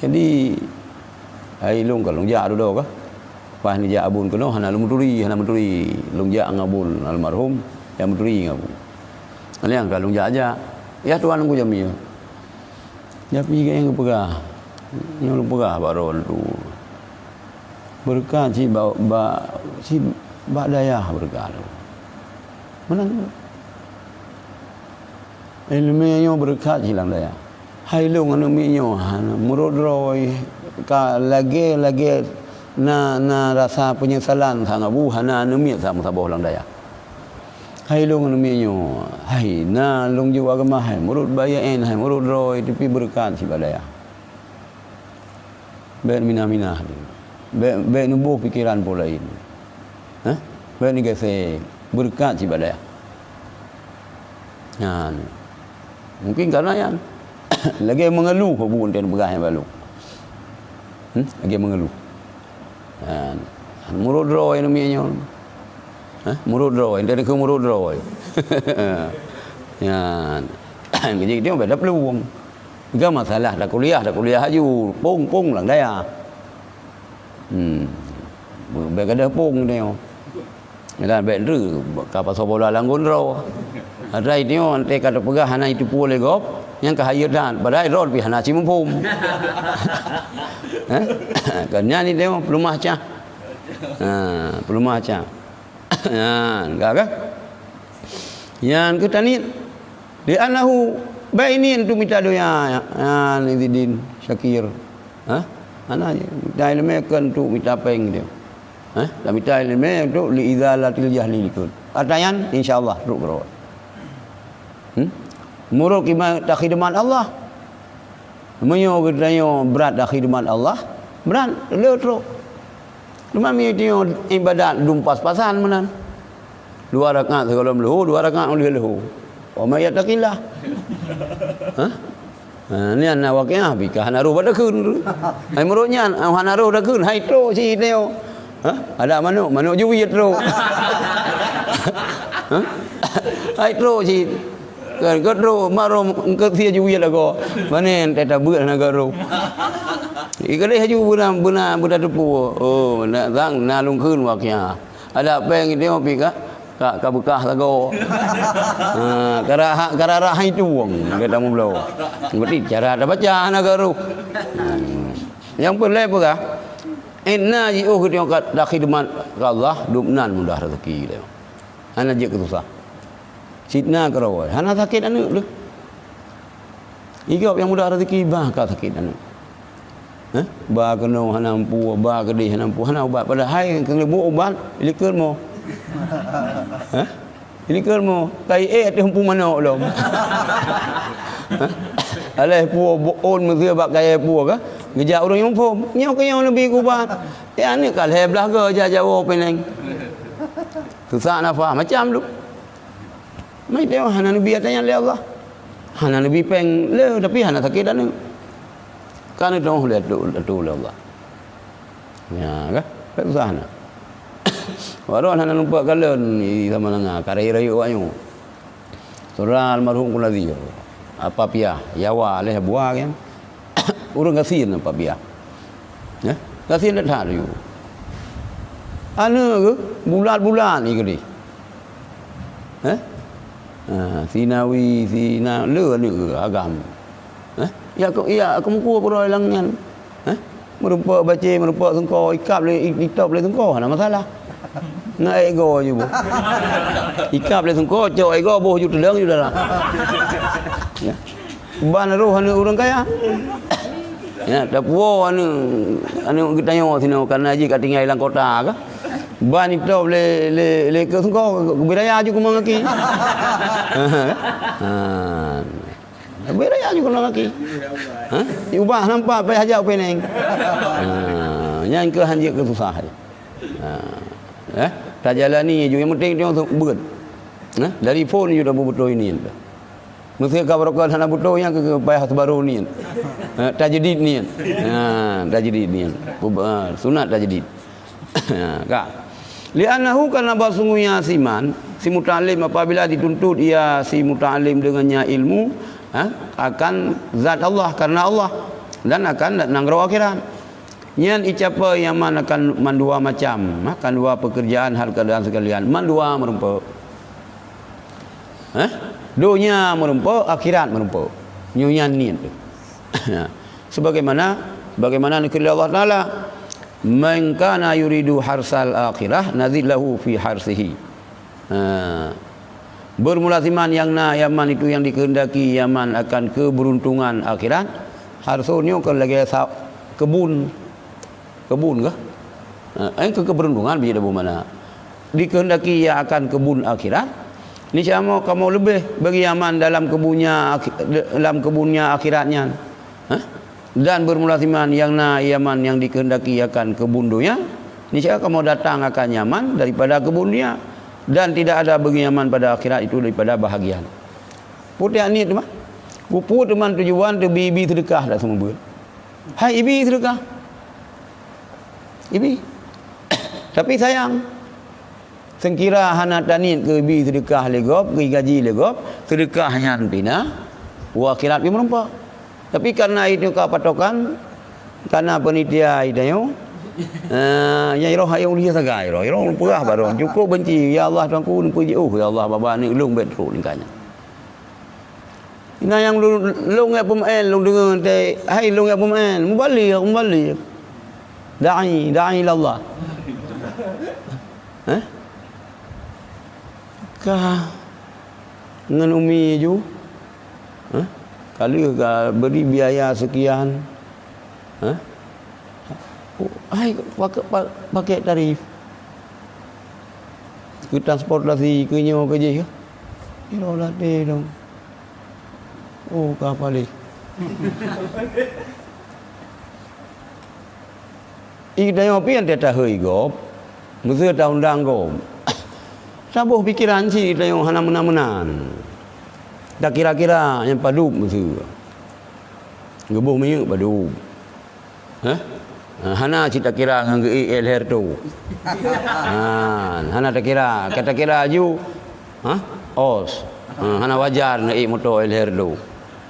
Jadi, hai lôn ka lôn jak dudoe ka. Pas neujak Abon keunoe hana lôn meuturi, hana meuturi. Lôn jak ngon Abon almarhum, nyang meuturi ngon Abon. Nyang ka lôn jak-jak. Ya tuan lôn kujamie. Tapi nyang geupeugah, nyang lôn peugah bak droe tu. Beureukat cit bak, bak, cit bak dayah beureukat tu. Meunan. Iéleumé nyoe beureukat cit lam dayah. Hai lôn aneuk miet nyoe, hana meurot droe, ka lagée-lagée na, na rasa peunyesalan sang Abu hana aneuk miet saboh lam dayah. Hai lôn aneuk miet nyoe, hai na lôn jok agama hai meurot bayeuen hai meurot droe, tapi beureukat cit bak dayah. Bék minah-minah. Bék, bék neuboh pikeran po laén. Hah? Bék neugaséh. Beureukat cit bak dayah. Nyan. Mungkin karena nyan. Lagée mengeluh bukan peugah nyang balu. Hmm? Lagée mengeluh. Nyan. Meurot droe aneuk miet nyoe. Hah? Meurot droe, entah keu meurot droe. Nyan. Jadi dia beda peluang. Ga masalah dak kuliah, dak kuliah aju, pong-pong lam dayah. Hmm. Bék gadoh pong nyoe. Dan bék ndru ka pasoe bola lam gondroe. Ada itu ante ka teupeugah hana itu pue lé gob, nyang ka hayeu that, padahai droe pih hana simuphom. Eh? Kan nyan itu peulumah cah. Ha, peulumah cah. Nyan, ka, ka? Nyan keu taniet. Di annahu baini untuk mita donya, nyan Izidin Syakir. Ha? Ana je, mita iéleumé kon untuk mita péng dia. Ha? Dan mita iéleumé untuk li izalatil jahli likot. Atayan, insya Allah, trok keudroe. Hmm? Meurok iman takhidmat Allah. Meunyoe geutanyoe brat takhidmat Allah, brat le trok. Teuma meunyoe ibadat dum pas-pasan meunan. Dua rakaat sigohlom leuhô, dua rakaat lheueh leuhô. Wa may yattaqillah. Hah? Ha, nyan na waqiah, pih ka hana roh bak takheun. Ai meurok nyan, hana roh takheun, hai trok cit nyoe. Hah? Ada manok, manok juwit trok. Hah? Hai trok cit. Kan, ka trok, marom, engke sie juwit lagoe. Manen, teutabeuet hana ka roh. Ikaleh haju beuna, beuna, beuna teupeu. Oh, na, sang, na lôn kheun waqiah. Ada péng itu pih ka, ka, ka beukah lagoe. Ha, karara, karara hai tueng, kata mubloe. Berarti cara tabaca hana ka roh. Hmm. Nyang peureulée peugah, inna jiôh geutanyoe ka takhidmat keu Allah, dubnan mudah rezeki. Hana jeuet keu susah. Cit na keurawa, hana sakét aneuëk lé. Igop nyang mudah rezeki, bah ka sakét aneuëk. Hah? Ba keunoe hana mampu, ba keudeh hana mampu, hana ubat. Padahai keuneuk buet ubat, likot mo. Hah? Likot mo. Kai ék teuh mampu manok lom. Hah? Alah pue buôn meuseu bak kayée pue ka. Geujak ureuëng nyang phom. Nyoe keu nyoe neubi ubat. Ya aneuëk ka lhée blaih goe jak jawoe péng. Susah nafah macam tu. Mai teuh hana neubi ata nyan lé Allah. Hana neubi péng le, tapi hana sakét aneuëk. Ka neutôh lé atu, atu lé Allah. Ya, ka? Pék susah na. Waroh hana numpak kalon di sama langa, karé rayeuk awak nyoe. Saudara almarhum Kulazi, apa piah, Yawa leh buah kan? Ureuëng gasien apa piah. Ya? Gasien that-that tu. Aneuëk ke? Bulat-bulat ni ke deh. Eh? Ha, Sinawi, Sina, le aneuëk ke agam. Eh? Ya ke, ya ke muka pura ilang nyan. Eh? Meureumpok bacé, meureumpok sungko, ikab lé, i-, itop lé sungko, hana masalah. Ngai go ju bu. Ikab lé sungko, cok ego boh ju teudong ju dalam. Ya. Ban roh aneuëk ureuëng kaya. Ya, tapuo aneuëk, aneuëk geutanyoe sinoe, karena jih ka tinggai lam kota ka. Ban itop lé, lé, lé keu sungko, geubri raya ju keumang gaki. Ha. Geubri raya ju keumang gaki. Ha? Ubah nampak pai hajat u Penang. Ha, nyan keuh hanjeuet keu susah. Ha. Eh, tajalani ju, yang penting tengok tu beut. Ha? Dari phon ju dah beutôi ni. Meuseuti ka barokon hana beutôi nyang keu payah teubaru niet. Ha, tajdid niet. Ha, tajdid niet. Pub-, ha, sunat tajdid. Ha, ka. Li'annahu, karena bahsungguhnya si man, si muta'allim apabila dituntut ia si muta'allim dengannya ilmu, ha, akan zat Allah, karena Allah, dan akan nanggroe akhirat. Nyan icapai nyan man akan mandua macam, ha, akan dua pekerjaan hal keadaan sekalian, mandua meureumpok. Eh? Donya meureumpok, akhirat meureumpok. Nyoe nyan niet. Sebagaimana, bagaimana neukheun lé Allah Taala, "Man kana yuridu harsal akhirah nazid lahu fi harsihi." Ha. Bermula siman nyang na, ia man itu yang dikehendaki, ia man akan keberuntungan akhirat. Harsu nyoe kan lagée sa-, kebun. Kebun kah? Ha, eh, ke-, keberuntungan biji leubeh mana. Dikehendaki ia akan kebun akhirat. Niscaya kamoe leubeh bagi ia man dalam kebunnya akhi-, dalam kebunnya akhirat nyan. Ha? Dan bermula siman nyang na ia man nyang dikehendaki akan kebun donya. Niscaya kamoe datang akan ia man daripada kebun donya. Dan tidak ada bagi ia man pada akhirat itu daripada bahagian. Putéh niet mah. Bupu teuma tujuan teubi-bi seudeukah dak seumeubeuet. Hai ibi seudeukah. Ibi. Tapi sayang, seukira hana taniet keu ibi seudeukah lé gob, keu gaji lé gob, seudeukah nyan pih na, u akhirat pih meureumpok. Tapi karena itu ka patokan, karena panitia itanyoe, eh, nyang roh ayong dia sagai roh, roh peugah baroe, cukup benci, "Ya Allah, Tuhanku, neupeujiôh, ya Allah, baba aneuk lôn bèk trok ningka nyan." Ina nyang lôn, lôn ngét peumaén, lôn deungoe teuh, hai lôn ngét peumaén, mubalig, mubalig. Da'i, da'i ilallah. Hah? Ka ngon umi ju. Hah? Ka lheueh ka beri biaya sekian. Hah? Oh, hai, pakai, pa-, pakai tarif. Keu transportasi, keu nyoe, keu jih. Iro ladé dong. Oh, ka paléh. Ih, tanyoe pian teuh tahôi gob, meuseu taundang gob. Saboh pikeran cit tanyoe hana meunan-meunan. Takira-kira nyang padub meuseu. Geuboh minyeuk padub. Hah? Ha, hana cit takira ngon geuék leher tu. Ha, hana takira. Ka takira aju, ha? Os. Ha, hana wajar neuék moto leher tu.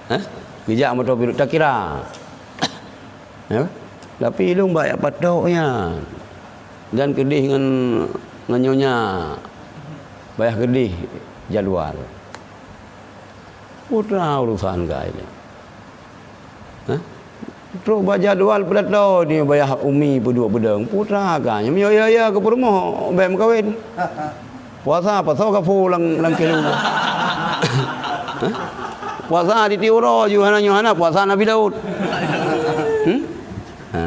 Hah? Geujak moto biru takira. Ya? Tapi ilong bak jak patok nyan. Dan keudeh ngon, ngon nyonya. Payah keudeh jadwal. Putra urusan gai nyan. Hah? Trok bak jadwal peulato ni payah umi peuduek beudong. Putra ka nyan. Yo, yo, yo, keu peurumoh bèk meukawen. Puasa pasoe gapu lam, lam kilo. Hah? Puasa di tiep uroe ju hana nyoe hana puasa Nabi Daud. Hmm? Ha.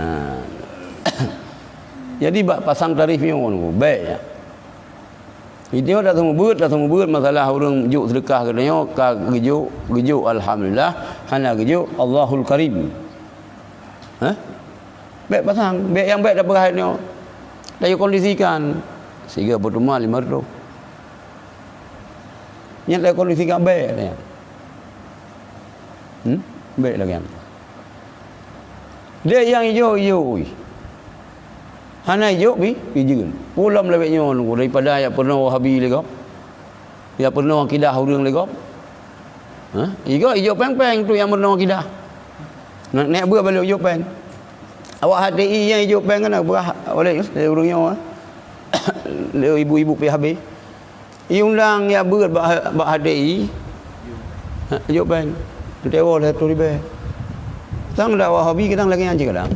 Jadi bak pasang tarif nyoe bèk ya. Itu dah seumeubeuet, dah seumeubeuet masalah ureueng jok seudeukah geutanyoe ka geujok, geujok alhamdulillah, hana geujok Allahul Karim. Hah? Bèk pasang, bèk nyang bèk tapeugah nyoe. Tayue kondisikan. Siga peuteuma lima reutôh. Nyan tayue kondisikan bèk nyan. Hmm? Bèk lagèe nyan. Dek nyang ijok, ijok, ui. Hana ijok, pi, pi jeuen. Pulang lawét nyoe nunggu daripada jak peurunoe Wahabi lé gob. Jak peurunoe akidah ureueng lé gob. Ha? Ijok, ijok péng-péng tu nyang peurunoe akidah. Nak, nak beuet balok ijok péng. Awak H T I nyang ijok péng kan, beurah oleh, lé ureueng nyoe, ha? Lé ibu-ibu P H B. Iundang jak beuet bak, bak H T I. Ha, ijok péng. Tewoe lhèe reutôh ribèe. Sang dak Wahabi kadang lagèe nyan cit kadang.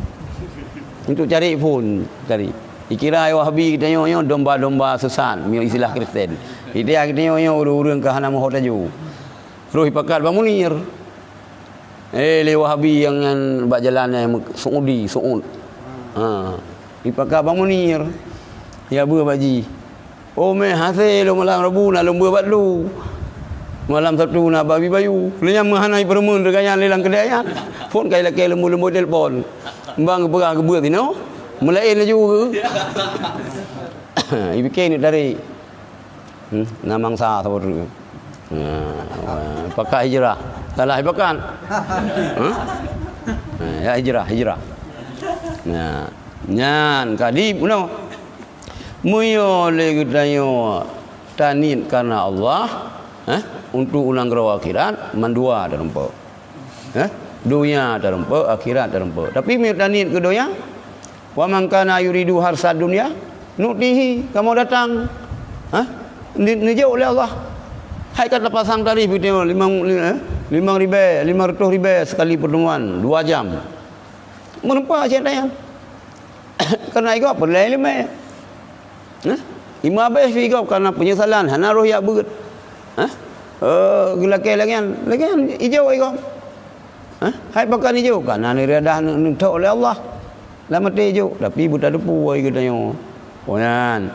Untuk cari phon, cari. Dikira Wahabi geutanyoe nyoe domba-domba sesat, meunyoe istilah Kristen. Ida geutanyoe nyoe ureueng-ureueng ka hana meuho taju. Roh ipakat Bang Munir. Eh, lé Wahabi nyang nyan bak jalan nyan, Saudi, Saud. Ha. Ipakat Bang Munir. Jak beuet bak jih. Oh, meh, hasé lôn malam Rabu na lôn beuet bak lu. Malam Sabtu na bak Abi Bayu. Lé nyan meuhana ipeureumeun teuka nyan lé lam keudè nyan. Phon kai lakèe leumbot-leumbot telepon. Bang geupeugah geubeuet sinoe. Meulaén laju geu. Ipike ni tarék. Hmm, na mangsa saboh teuk. Ha, pakat hijrah. Salah ipakat. Ha? Ha, ya hijrah, hijrah. Nah, nyan ka di bunoe. Meunyoe lé geutanyoe taniet kareuna Allah, eh, untuk u nanggroe akhirat, mandua tareumpok. Eh, donya tareumpok, akhirat tareumpok. Tapi meunyoe taniet keu donya, "Wa man kana yuridu harsad dunya, nu'tihi," kamoe datang. Eh, ni-, neujok lé Allah. Hai ka tapasang tarif geutanyoe limong, eh, limong ribèe, lima reutôh ribèe sekali pertemuan, dua jam. Meureumpok cit tanyan. Kareuna igob peureulèe ileumèe. Hah? Ima abéh pi igob kareuna peunyesalan, hana roh jak beuet. Hah? Eh, geulakèe lagèe nyan, lagèe nyan ijok igob. Hah? Hai pakon ijok? Kareuna neuradah neu-, neuthok lé Allah. Lam até ijok, tapi beutateupeu geutanyoe. Oh nyan.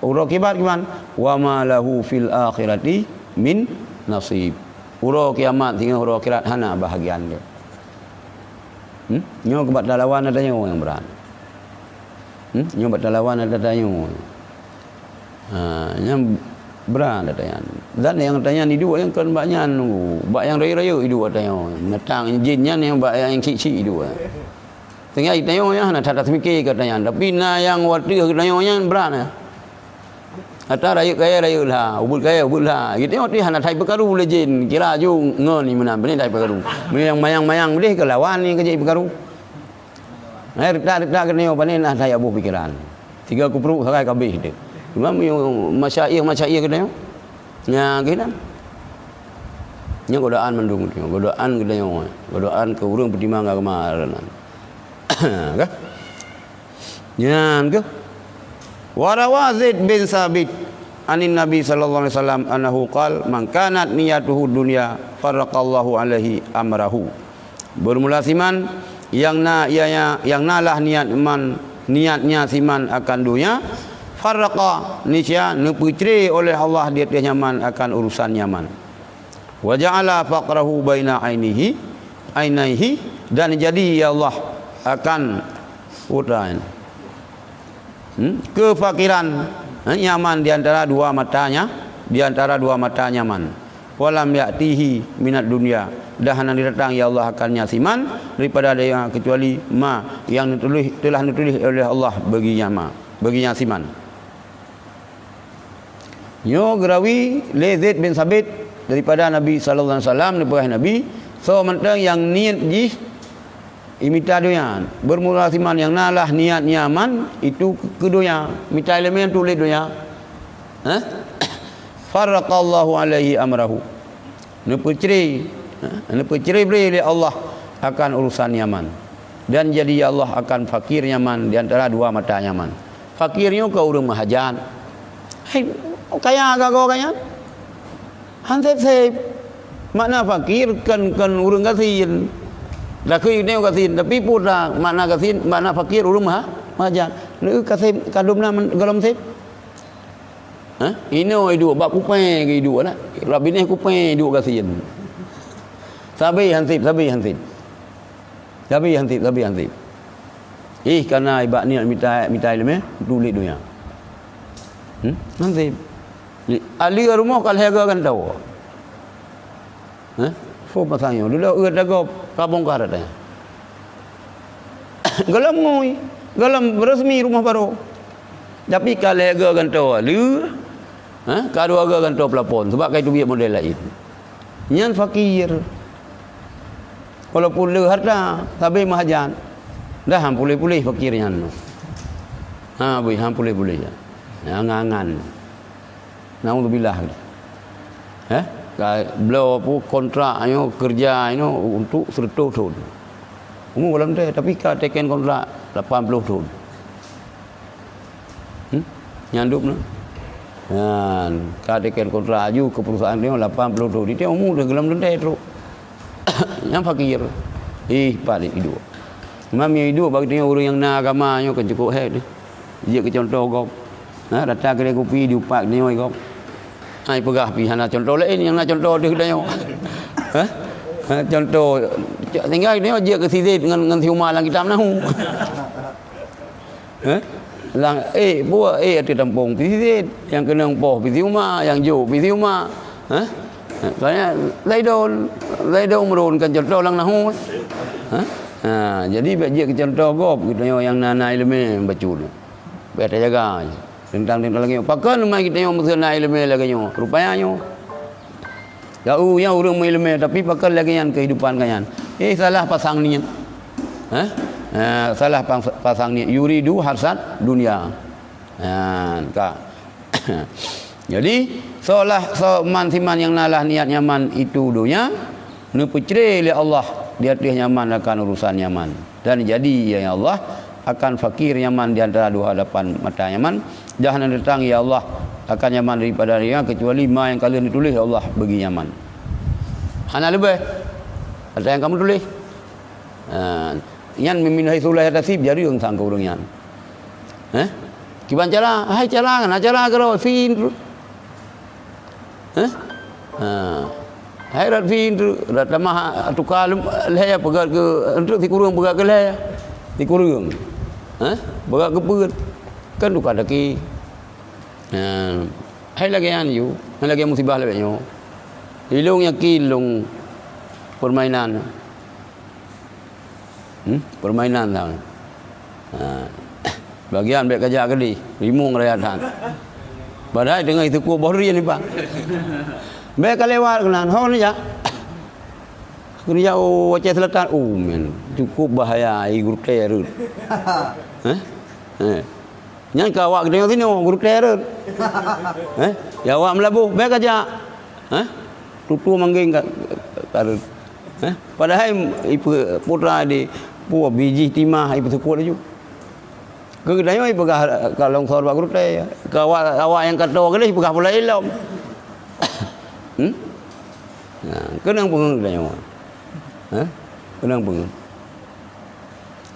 Uroe kiamat kiban, "Wa ma lahu fil akhirati min nasib." Uroe kiamat singoh uroe akhirat hana bahagian geuh. Hmm? Nyoe keubat talawan ata nyoe nyang brat. Hmm? Nyoe bat talawan ata nyoe. Ha, nyang brat ata nyan. Dan nyang ata nyan iduek nyang kon bak nyan, bak nyang rayeuk-rayeuk iduek ata nyoe. Neutang jin nyan nyang bak nyang chik-chik iduek. Tinggai tanyoe nyan hana that-that mike keu ata nyan. Tapi na nyang watèe keu tanyoe nyan brat nyan. Ata rayeuk kayèe rayeuk lha, ubit kayèe ubit lha. Geutanyoe pih hana that peukaru lé jén, kira ju ngon ni meunan, pane that peukaru. Meunyoe nyang mayang-mayang udeh keu lawan ni keu jih peukaru. Hai retak-retak geutanyoe pane na that boh pikeran. Tiga kupruk sagai kabeh teuh. Cuma meunyoe masyaih-masyaih geutanyoe, nya geunan. Nyoe godaan mandum geutanyoe, godaan geutanyoe, godaan keu ureueng peutimang agama nan. Ka? Nyan keuh. Wa rawa Zaid bin Sabit anin Nabi sallallahu alaihi wasallam annahu qal, "Man kanat niyatuhu dunya, farraqallahu alaihi amrahu." Bermula siman yang na ianya, yang nalah niat man, niatnya siman akan dunia, farraqa, niscaya neupeucre oleh Allah di ateueh nyaman akan urusan nyaman. Wa ja'ala faqrahu baina ainihi, ainaihi, dan jadi ya Allah akan utain. Hmm? Kefakiran Ha, nyaman di antara dua mata nya, di antara dua mata nyaman. Walam ya'tihi minad dunya, dan hana didatang ya Allah akan nya siman daripada dunia kecuali ma yang ditulis, telah ditulis oleh Allah bagi nya ma, bagi nya siman. Nyoe geurawi lé Zaid bin Sabit daripada Nabi sallallahu alaihi wasallam, neupeugah Nabi, soe mantong nyang niet jih imita donya, bermula siman nyang na lah niat nyaman itu keu donya, mita ileumèe untuk lé donya. Hah? Farraqallahu alaihi amrahu. Neupeucré, ha, neupeucré-bré lé Allah akan urusan nyaman. Dan jadi ya Allah akan fakir nyaman di antara dua mata nyaman. Fakir nyoe keu ureuëng meuhajat. Hai, kaya gagoe kaya. Han sép-sép. Makna fakir kan, kan ureuëng gasien. Lakui nyoe gasien, tapi peue makna gasien, makna fakir ureuëng meuha-, meuhajat. Lé kasép kadum na men-, golom sép. Hah? Inoe iduek bak kupée geuiduek na. Rab binéh kupée iduek gasien. Sabe han sép, sabe han sép. Sabe han sép, sabe han sép. Ih, kana ibak niet mita, mita ileumèe, tuléh donya. Hmm? Han sép. Li-, aleue rumoh ka lhèe geu gantoe. Hah? Phon pasang nyoe, dudoe uet dagob, ka bongkar ata nyan. Golom ngui, golom resmi rumoh barô. Tapi ka lhèe geu gantoe aleue, ha, ka dua geu gantoe plafon, sabab ka jiteubiet model laén. Nyan fakir. Walaupun le harta, sabe meuhajat. Dah han puléh-puléh fakir nyan. Ha, bui, han puléh-puléh nyan. Angan-angan. Naudzubillah. Eh? Ka bloe peue kontrak nyoe, keureuja nyoe untuk seratus thon. Umu golom teuh, tapi ka teken kontrak lapan puluh thon. Hmm? Nyan dum na. Nyan, ka teken kontrak aju keu perusahaan nyoe lapan puluh thon. Di umu teuh golom teuntèe trok. Nyang fakir. Ih, pat iduek. Mam nyang iduek bak geutanyoe ureuëng nyang na agama nyoe kan cukôp hék deh. Jeuet keu contoh gob. Ha, data keudè kupi diupat geutanyoe gob. Hai peugah pih hana contoh laén, nyang na contoh deuh geutanyoe. Ha? Ha, contoh, tinggai geutanyoe jeuet keu si Zaid ngon, ngon si Umar lam kitab nahu. Eh? Lam, eh, buet, eh, ateueh tampông pih si Zaid, nyang keunong poh pih si Umar, nyang jok pih si Umar. Eh? Soalnya Zaidun, Zaidun meurôn kan contoh lam nahu. Eh? Ha, jadi bèk jeuet keu contoh gob geutanyoe nyang na, na ileumèe bacut. Bèk tajaga teuntang-teuntang lagèe nyoe. Pakon leumah geutanyoe meuseu na ileumèe lagèe nyoe? Rupanya nyoe. Gau nyang ureuëng meuileumèe, tapi pakon lagèe nyan keuhidupan geuh nyan. Eh, salah pasang niet. Hah? Ha, salah pas-, pasang niet. Yuridu harsad dunya. Ha, ka. Jadi, soe lah, soe man siman nyang na lah niat nyaman itu donya, neupeucré lé Allah di ateueh nyaman akan urusan nyaman. Dan jadi, ya Allah, akan fakir nyaman di antara dua hadapan mata nyaman, dan hana datang, ya Allah, akan nyaman daripada dia kecuali ma nyang ka lheueh neutuléh Allah bagi nyaman. Hana leubeh. Ata nyang kamoe tuléh. Ha, nyan min haitsu la yahtasib, jareueng sang keu ureuëng nyan. Eh? Kiban cara, hai cara, na cara keudroe, fi. Eh? Ha. Hai rot fi, rot tamah tuka lhèe peugöt keu, untuk sikureueng peugöt keu lhèe. Sikureueng. Eh? Peugöt keu peuet. Kan tuka daki. Ha. Hai lagèe nyan ju, hai lagèe musibah lagèe nyoe. Ilong yakin long permainan. Hmm? Permainan tau. Ha. Bagian bèk kajak keudeh, rimong raya that. Padahai teungoh iteukuk boh rin iban. Bèk ka lewat keunan, ho neujak. Keuneuk jak u Aceh Selatan, oh men, cukup bahaya, ai gurutèe rhot. Heh? Heh. Nyan keu awak geutanyoe sinoe, gurutèe rhot. Heh? Ya awak meulaboh, bèk kajak. Heh? Tutoe manggeng ka, ka rhot. Heh? Padahai ipe-, putra di, puwoe bijih timah ipeuseukuet laju. Keu geutanyoe ipeugah ka longsor bak gurutèe. Keu awak, awak nyang ka toe keudeh ipeugah pula ilom. Hmm? Nah, keunong peungeut geutanyoe. Heh? Keunong peungeut.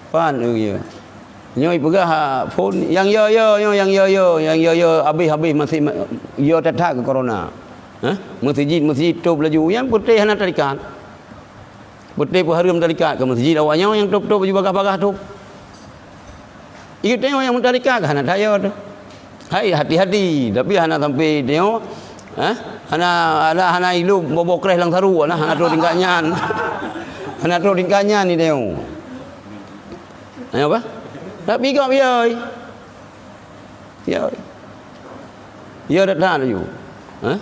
Pan, eh, ya. Nyoe ipeugah, ha, phon, nyang yo-yo, nyoe nyang yo-yo, nyang yo-yo, habéh-habéh masih ma-, yo that-that keu corona. Hah? Meuseujid, meuseujid tôb laju. Nyang peuté hana tarikat. Peuté peuhareuem tarikat keu meuseujid awak nyoe nyang tôb-tôb laju bagah-bagah tôb. Ié tanyoe nyang meutarikat hana that yo teuh. Hai, hati-hati, tapi hana sampai tanyoe, eh? Hana, hana, hana ilop boh-boh kreh lam saru, hana, hana trok tingkat nyan. Hana trok tingkat nyan ni tanyoe. Nyoe apa? Tapi kok biar. Ya. Ya, datang laju. Eh?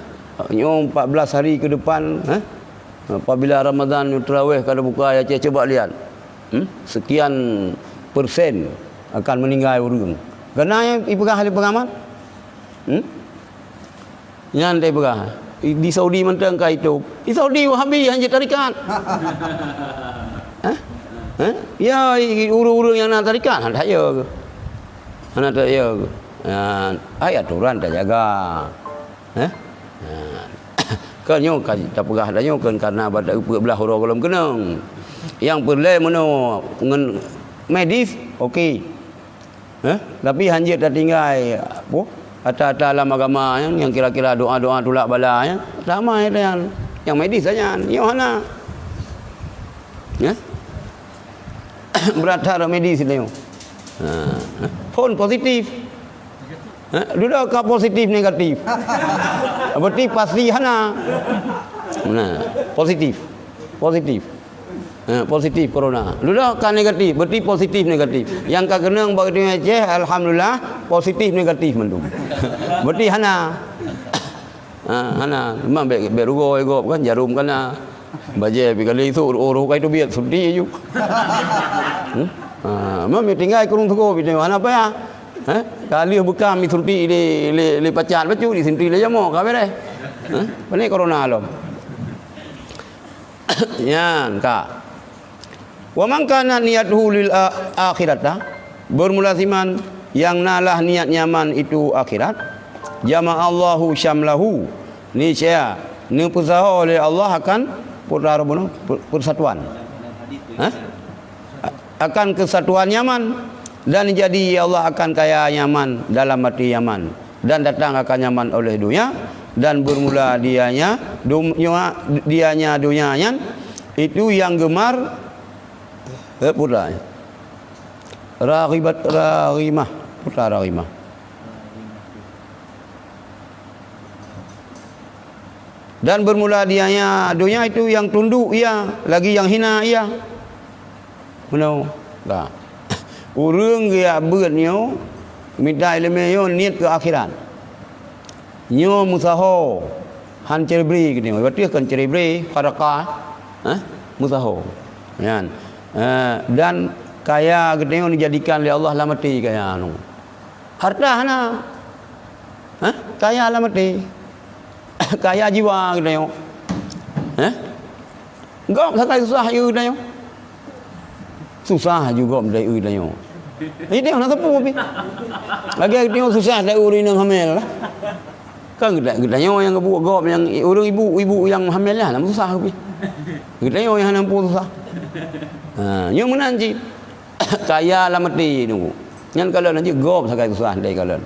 Nyoe empat belas hari ke depan, eh? Apabila Ramadan nyoe tarawih ka buka ya, cuba lihat. Hmm? Sekian persen akan meninggal ureueng. Kena yang ipeugah oleh pengamat. Hmm? Nyan teupeugah. Di Saudi mantong ka itu. Di Saudi Wahabi hanya tarekat. Hah? Hah? Ya, ureueng-ureueng nyang na tarekat, hana tak ya ke? Hana tak ya ke? Ha, ai aturan tajaga. Hah? Ha. Kan nyoe ka tapeugah dah nyoe kan karena bak tapeublah uroe gohlom keunong. Nyang peureulée meunoe ngon medis, okey. Eh, tapi hanjeuet tatinggai, apa, ata-ata lam agama nyan, nyang kira-kira doa-doa tulak bala nyan, ramai nyan, nyang medis saja nyan, nyoe hana. Ya? Berat that medis nyoe. Ha, phon positif. Ha, dudoe ka positif negatif. Berarti pasti hana. Nah, positif. Positif. Ha, positif corona. Dudoe ka negatif, berarti positif negatif. Nyang ka keunong bak geutanyoe Aceh, alhamdulillah, positif negatif mandum. Berarti hana. Ha, hana. Memang bèk, bèk rugoe gob kan, jarom kana. Bajèe pi kali esok, oh, roh ka itu biet, suntik ju. Hmm? Ha, memang tinggai kurung sugo pi hana payah. Ha? Ka lheueh beukam disuntik lé, lé, lé pacat bacut, disuntik lé jamoe, ka beres. Ha? Pane corona lom. Nyan ka. Wa man kana niyatuhu lil a-, akhirata, bermula siman nyang na lah niat nyaman itu akhirat, jama'allahu syamlahu, niscaya neupeusaho lé Allah akan putra bunoe per-, persatuan. Hah? A-, akan kesatuan nyaman, dan jadi Allah akan kaya nyaman dalam arti nyaman. Dan datang akan nyaman oleh dunia, dan bermula dianya dunia, dianya dunia nyan, itu yang gemar, eh, putra. Raghibat, raghimah, putra raghimah. Dan bermula dianya dunia itu yang tunduk ia, lagi yang hina ia. Meunoe, ka. Ureuëng geujak beuet nyoe, mita iéleumé nyoe niet keu akhirat. Nyoe meusaho, han cerebre geutanyoe. Berarti kan cerebre, farakah, eh, meusaho. Nyan. Eh, dan kaya geutanyoe dijadikan lé Allah lam até kaya nyoe. Harta hana. Hah? Kaya lam até. Kaya jiwa geutanyoe. Hah? Gob sagai susah yue geutanyoe. Susah ju gob dai yue geutanyoe. Jadi hana teupeu pi. Lagèe geutanyoe susah dai ureueng nyang hamil lah. Kan geuta-, geutanyoe nyang geubuet gob nyang ureueng ibu, ibu nyang hamil lah, lama susah pi. Geutanyoe nyang hana mampu susah. Ha, nyoe meunan cit. Kaya lam até nunggu. Nyan kalon jih gob sagai susah dai kalon.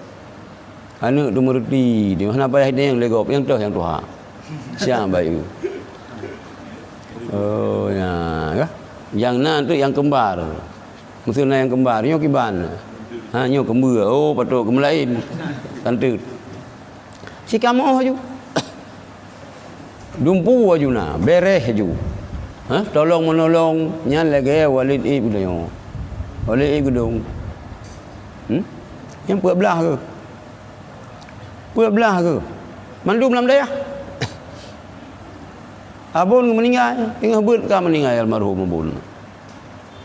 Aneuk tu meureuti, dia hana payah ideng lé gob, nyang toh nyang tuha. Siang bayu. Oh, ya, kah? Nyang na tu nyang kembar. Mesti na nyang kembar, nyoe kiban. Ha, nyoe kembeue. Oh, patut keumelain. Kanteut. Sikamoh aju. Dumpu aju na, bereh aju. Ha? Tolong menolong, nyan lagèe Walid Ib geutanyoe. Walid Ib geudong. Hmm? Nyang peuet blah keuh. Peuet blah keuh. Mandum lam dayah. Abon meuninggai, teungoh beuet ka meuninggai almarhum Abon.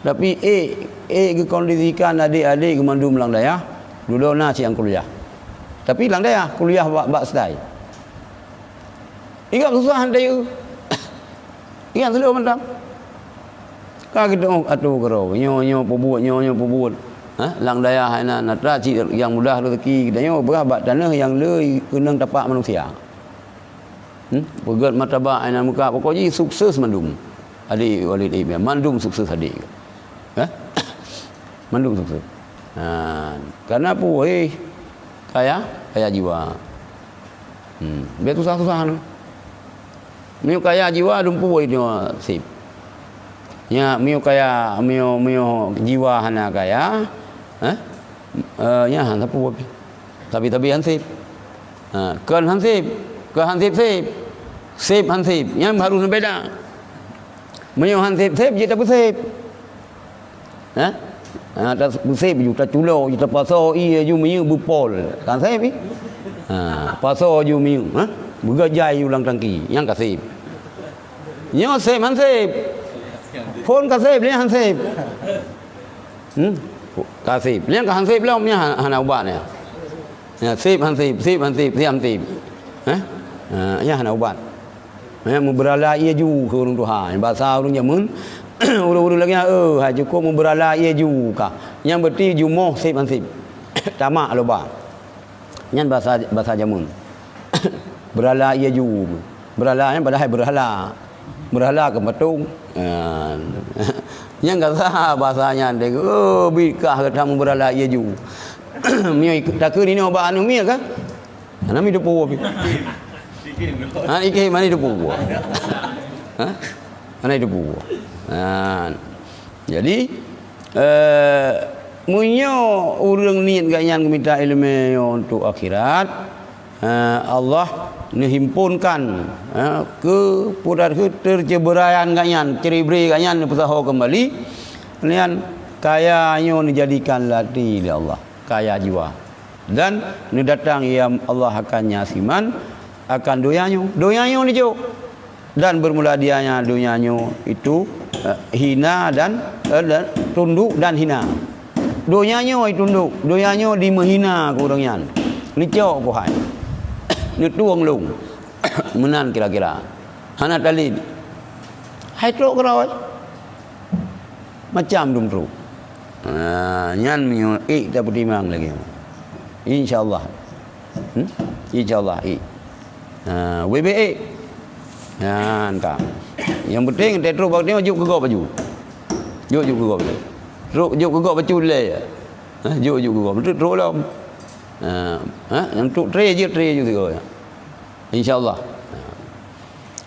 Tapi ék, ék geukondisikan adék-adék geumandum lam dayah, dudoe na siang kuliah. Tapi lam dayah, kuliah bak, bak stai. Ingat susah hantai eu. Ingat seuleuh mantong. Ka geutanyoe atu keudroe, nyoe, nyoe peubuet, nyoe, nyoe peubuet. Ha? Lam dayah hana, na tra cit nyang mudah rezeki geutanyoe beurah bak tanoh nyang le keunong tapak manusia. Hmm? Peugöt martabat inan muka, pokok jih sukses mandum. Adék Walid Ib, mandum sukses adék. Hah? Mandum sukses. Ha, karena peue? Hei, kaya, kaya jiwa. Hmm, biar susah-susah. Meunyoe kaya jiwa, dumpu itu sip. Nya, meunyoe kaya, meunyoe, meunyoe jiwa hana kaya, hah? Eh, nya hana peue. Tapi-tapi han sép. Ha, kon han sép. Kon han sép-sép. Sép han sép. Nyan harôh neubeda. Meunyoe han sép-sép, jeuet tapeusép. Ha? Ha, tapeusép ju, taculo ju, tapasoe ié ju, minyeuk beupol. Kan sép, ih? Ha, pasoe ju minyeuk, ha? Beugajai ju lam tangki. Nyan ka sép. Nyoe sép han sép. Phôn ka sép, lé han sép. Hmm? Ka sép. Lé ka han sép lom, nyan hana ubat nyan. Ya, sép han sép, sép han sép, sép han sép. Eh? Ha, nyan hana ubat. Eh, meubeurala ié ju keu ureuëng tuha. Basa ureuëng jameun, ureuëng-ureuëng lagée nyan, "Eh, hai cukôp meubeurala ié ju kah." Nyan beuti jumoh sép han sép. Tamak loba. Nyan basa, basa jameun. Beurala ié ju. Beurala nyan padahai beurala. Beurala keu patong. Ha. Nyan ka sah basa nyan deh. Oh, bit kah gata meubeurala ié ju. Meunyoe takheun inoe bak anu miet kan? Hana mi teupeue pih. Ha, ikheun mani teupeue. Ha? Hana teupeue. Ha. Jadi, eh, meunyoe ureuëng niet gobnyan geumita iéleumé nyoe untuk akhirat, eh, Allah neuhimpunkan, eh, keu putat keu teuceubeuraian gobnyan, cerai-berai gobnyan neupeusaho keumbali, nyan kaya nyoe neujadikan lati lé Allah, kaya jiwa. Dan neudatang ia Allah akan nyasiman akan donya nyoe. Donya nyoe neujok. Dan bermula dianya donya nyoe itu, eh, hina dan, eh, dan tunduk dan hina. Donya nyoe tunduk, donya nyoe dimeuhina keu ureuëng nyan. Neucok keuhai. Neutueng lông. Meunan kira-kira. Hana talin. Hai trok keurôi. Macam dum trok. Ha, nyan meunyoe ék tapeutimang lagée nyoe. Insya Allah. Hmm? Insya Allah ék. Ha, wéh bék ék. Nyan ka. Nyang penting teutrok bak nyoe jok keu gob laju. Jok, jok keu gob laju. Trok jok keu gob bacut lé. Ha, jok, jok keu gob. Trok, trok lom. Ha, ha, nyang trok tré jeuet, tré jeuet sigoe. Insya Allah.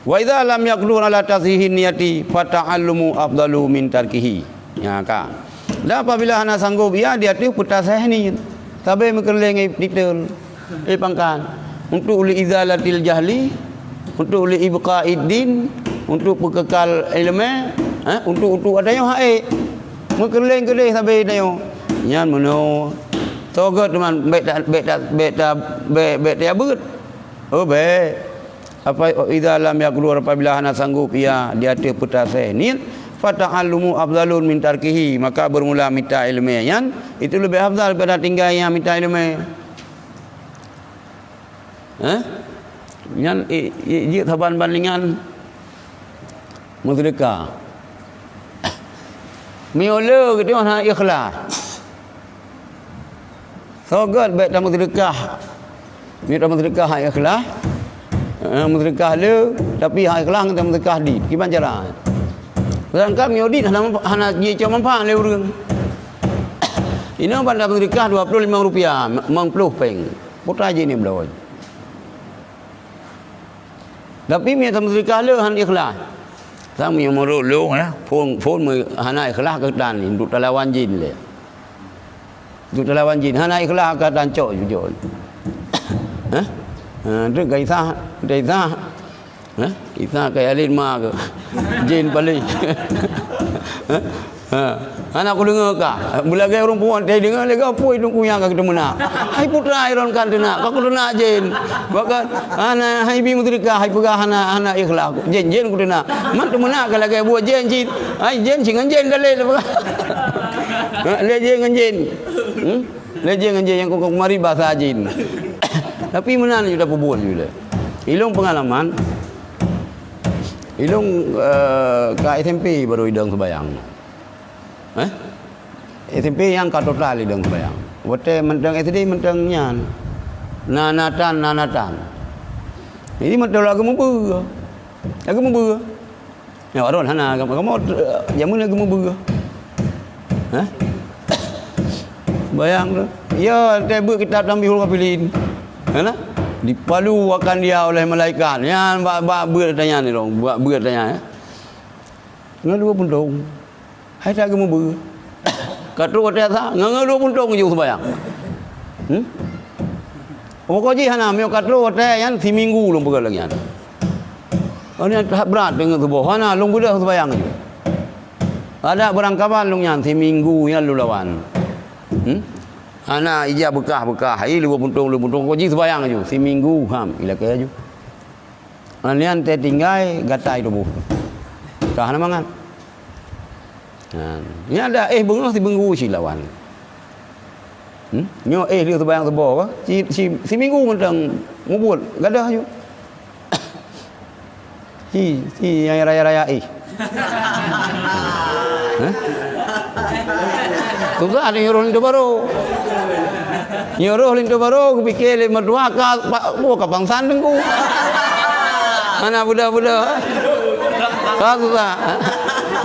Wa idza lam yaqdur ala tashihin niyati fata'allumu afdalu min tarkihi. Ya ka. Dan apabila hana sanggup ia di ateueh peutaseh niet, sabe meukeureuléng titel, eh, pangkat. Untuk li izalatil jahli, untuk li ibqa'id din, untuk peukekal iéleumé, eh, untuk, untuk ata nyoe hak ék. Meukeureuléng keudeh sabe tanyoe. Nyan meunoe. Toh gét teuma bék ta, bék ta, bék ta, bék, bék ta beuet. Oh, bék. Apa idza lam yaqdur, apabila hana sanggup ia di ateueh peutaseh niet, fata'allumu afdalun min tarkihi, maka bermula mita iéleumé nyan itu leubeh afdal daripada tinggai nyang mita iéleumé. Eh? Nyan i, i, jeuet saban bandingan meuseudeukah. Meunyoe le geutanyoe hana ikhlas. Soe gét bék tameuseudeukah. Meunyoe tameuseudeukah hana ikhlas. Eh, meuseudeukah le, tapi hana ikhlas ngon tameuseudeukah dit. Kiban cara? Sedangkan meunyoe dit hana, hana jicok manfaat lé ureuëng. Inoe ban tameuseudeukah dua puluh lima rupiah, limong puluh péng. Putra jih ni bloe. Tapi meunyoe tameuseudeukah le hana ikhlas. Sang meunyoe meurok lôn, eh, phon, phon meu-, hana ikhlas keutan ni, untuk talawan jin lé. Untuk talawan jin, hana ikhlas ka tancok jujur. Hah? Ha, tu ka Isa, ka Isa. Hah? Isa ka Yalin ma ke? Jin paling. Hah? Ha, hana kudeungoe ka. Beulagée ureuëng pungo teudeungoe lé ka pui teungku nyang ka geuteumeunak. Hai putra Iron kan teunak, ka kuteunak jén. Bahkan hana hai bi meuseudeukah, hai peugah hana, hana ikhlas. Jén, jén kuteunak. Man teumeunak ka lagée buet jén cit. Hai jén singon jén dalé lé peugah. Ha, lé jén ngon jén. Hmm? Lé jén ngon jén nyang kukok mari basa jén. Tapi meunan ju tapeubuet ju lé. Ilong pengalaman. Ilong, eh, ka S M P baru idong sembayang. Eh? S M P nyang ka total idong sembayang. Watée mantong S D mantong nyan. Na, na tan, na, na tan. Jadi mantong lagée meubeue. Lagée meubeue. Ya, Aron hana kamoe, kamoe, eh, jameun lagée meubeue. Hah? Bayang tu. Ya, teubeut kitab Tanbihul Ghafilin. Hana? Dipalu akan dia oleh malaikat. Nyan bak, bak beut tanya ni dong, bak beut tanya, ya. Ngon dua puntong. Hai tak geumeubeue. Ka trok watée asa, ngon, ngon dua puntong jeuet sembayang. Hmm? Pokok jih hana, meunyoe ka troh watèe nyan siminggu lôn peugah lagèe nyan. Oh, nyan that brat deungon tuboh. Hana, lôn beudôh seubayang ju. Adak beurangkaban lôn nyan siminggu nyan lôn lawan. Hmm? Hana ija beukah-beukah, i lubuk puntông, lubuk puntông, pokok jih seubayang ju. Siminggu, ham, ilakèe ju. Nyan teuh tinggai gatai tuboh. Ka hana mangat. Ha, nyan dah éh beungoh siminggu cit lawan. Hmm? Nyoe éh lheueh seubayang suboh, si, si, siminggu mantong mubuet, gadoh ju. Si, si nyang raya-raya éh. Hah? Susah ni nyuruh linto baro. Nyuruh linto baro, kupike lé mertua ka, pa-, oh, ka pangsan teungku. Hana buda-buda. Ka susah.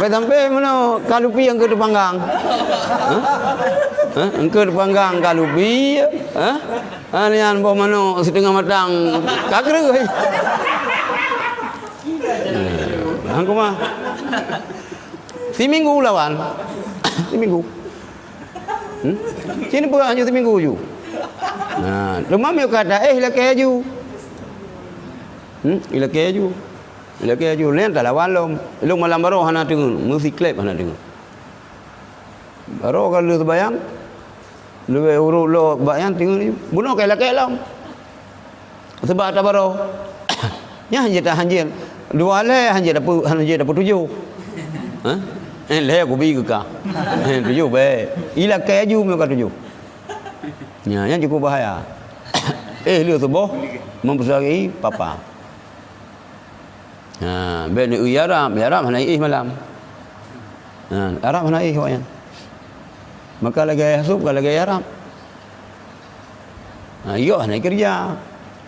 Sampai-sampai meunoe kalupi nyang keu teupanggang. Hah? Hah? Nyang keu teupanggang kalupi, hah? Ha, nyan boh manok siteungoh matang ka kreueh. Hang kuma. Siminggu lawan. Siminggu. Hmm? Sini peugah hanya siminggu ju. Nah, teuma meunyoe ka taéh ilakèe ju. Hmm? Ilakèe ju. Ilakèe ju. Lén talawan lom. Ilong malam baroe hana teungeut, meusiklep hana teungeut. Baroe ka lheueh seubayang, leubeh ureueng lom bak nyan teungeut ju. Bunoe ka ilakèe lom. Seubab ata baroe. Nyan hanjeuet, hanjeuet. Dua lhèe hanjeuet dapeu-, hanjeuet dapeutujoh. Hah? Eh, lhèe kubi keu ka. Eh, tujoh bèk. Ilakèe ju meunyoe ka tujoh. Nyan, nyan cukup bahaya. Eh, lheueh suboh, meupeusakét papa. Ha, bèk neueu Arab, Arab hana éh malam. Ha, Arab hana éh awaknyan. Maka lagèe Yusuf, ka lagèe Arab. Ha, iyok hana keureuja.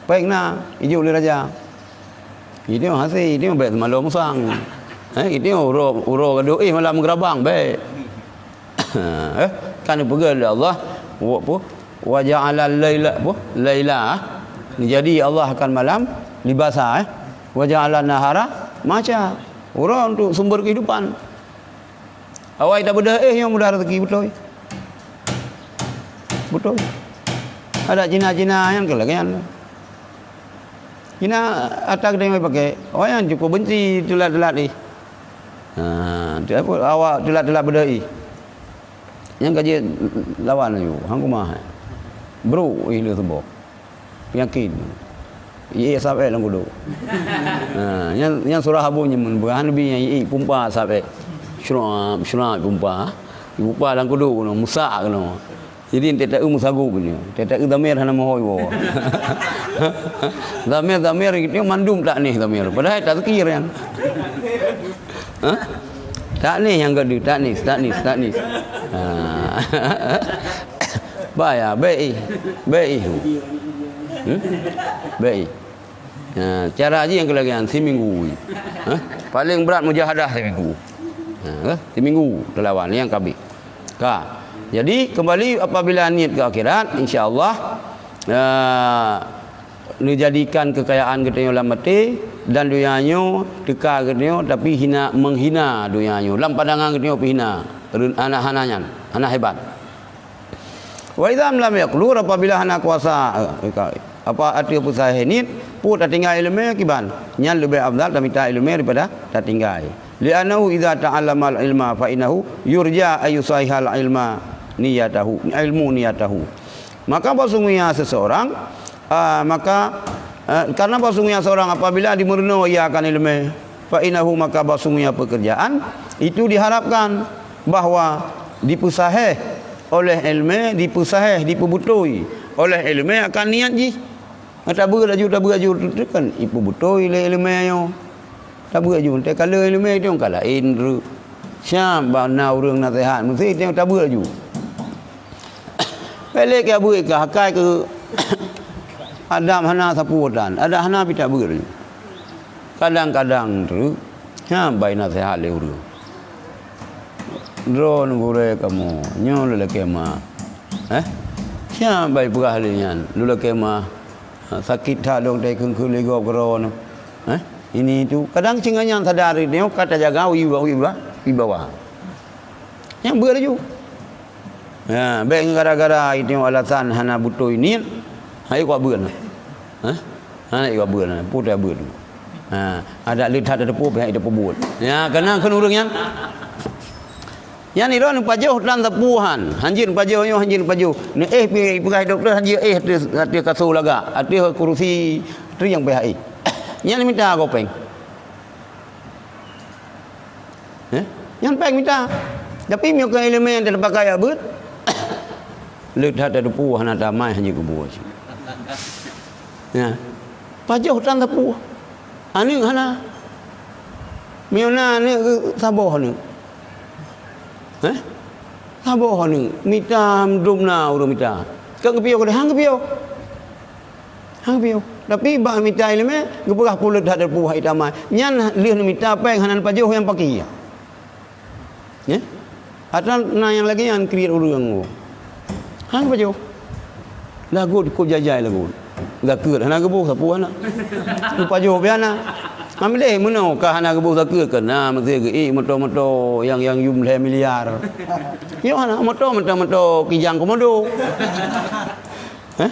Péng na, ijok lé raja. Itu hase, itu bèk teumalo musang. Eh, itu uroe, uroe gadoh éh malam meugeurabang, bèk. Eh, kan dipeugah lé Allah, wa-, apa? "Wa ja'alal laila," apa? "Laila," eh? Jadi Allah akan malam libasa, eh? "Wa ja'alan nahara ma'asya." Uroe untuk sumber kehidupan. Awai tabeudôh éh nyang mudah rezeki beutôi. Beutôi. Ada Cina-Cina nyang keu lagèe nyan. Cina ata geutanyoe pakai, awaknyan cukup benci teulat-teulat éh. Ha, tu apa? Awak teulat-teulat beudôh éh. Nyang ka jilawan laju, hang kumah. Brok éh lheueh suboh. Yakin. Ié sabé lam kuduk. Ha, nyang, nyang surah abu nyemen, bukan nabi nyang ié pumpa sabé. Syurap, syurap pumpa. Pumpa lam kuduk keunoe, musak keunoe. Jadi, enteuk taeu meusagoe nyoe. Enteuk taeu dhamir hana meuhôi woe. Dhamir, dhamir itu mandum taknis dhamir. Padahai tazkir kan. Ha? Taknis nyang gadu, taknis, taknis, taknis. Ha. Bahaya, bèk éh. Bèk éh. Hmm? Bèk éh. Ha, cara jih nyang keulagian siminggu. Ha? Paling brat mujahadah siminggu. Ha, siminggu teulawan nyang kabeh. Ka. Jadi, kembali apabila niet keu akhirat, insya Allah, eh, neujadikan keukayaan geutanyoe lam até dan donya nyoe teuka geutanyoe, tapi hina, menghina donya nyoe. Lam pandangan geutanyoe pih hina. Reun-, hana, hana nyan, hana hebat. Wa idza lam yaqdur, apabila hana kuasa, eh, ka-, apa ateueh peusahéh niet, peue tatinggai ileumé kiban, nyan leubeh afdal tamita ileumé daripada tatinggai. Li'annahu idza ta'allamal ilma fa innahu yurja ayyusahihal ilma niyatahu, ilmu niyatahu. Maka bahwasungguhnya seseorang, ah, maka, eh, karena bahwasungguhnya seorang apabila dimeurunoe ia akan ileumé, fa innahu, maka bahwasungguhnya pekerjaan itu diharapkan bahwa dipeusahéh oleh ileumé, dipeusahéh, dipeubutôi oleh ileumé akan niet jih. Tabeuet laju, tabeuet laju, tu kan ipeubutôi lé ileumé nyoe. Tabeuet laju, teuka lé ileumé tu ka laén treuk. Siab bak na ureuëng naseuhat, meusti teuka tabeuet laju. Bèk lé keu beuet ka, akai keu Adam hana sapeue tan, Adam hana pih tabeuet laju. Kadang-kadang treuk, siab bai naseuhat lé ureuëng. Droeneuh gurée kamoe, nyoe lôn lakée meu'ah. Eh? Siab bai peugah lé nyan, lôn lakée meu'ah. Ha, sakét that lôn teuka keu lé gob keudroe nyoe. Eh? Ini itu. Kadang singoh nyan sadar nyoe ka tajaga wibawa, wibawa, wibawa. Nyang beuet laju. Ya, bèk gara-gara itu alasan hana beutôi niet. Hai kok beuet. Hah? Hai kok beuet. Putih beuet. Ha, ada lihat ada tepuk pihak itu pebut. Ya, kena kan urang nyan. Nyan iro neupajoh dan tepuhan. Hanjeuet pajoh nyoe, hanjeuet pajoh. Ni eh pi peugah doktor hanjeuet eh ateueh, ateueh kasur lagak, ateueh kursi, ateueh nyang pihak eh. Nyan mita gopeng. Eh? Nyan péng mita. Tapi meunyoe keu ileumèe nyang teupakai jak beuet, le that tateupeue hana tamai hana geuboh cit. Ya. Pajoh tan sapeue. Aneuk hana. Meunyoe na aneuk geu-, saboh aneuk. Eh? Saboh aneuk. Mita dum na ureueng mita. Keu geupiôh keudeh, han geupiôh. Han geupiôh. Tapi bak mita ileumèe, geupeugah puleut that teupeue hai tamai. Nyan lheueh neumita péng hana neupajoh nyang paki. Nyan? Atra na nyang lagèe nyan kriet ureueng. Han geupajoh. Lagot kok jai-jai lagot. Zakeuet hana geuboh sapeue hana. Geupajoh pih hana. Amileh meunoe ka hana geuboh zakeuet keu na meusti geuék moto-moto nyang, nyang yum lhèe miliar. Nyoe hana moto, moto-moto Kijang Komodo. Hah?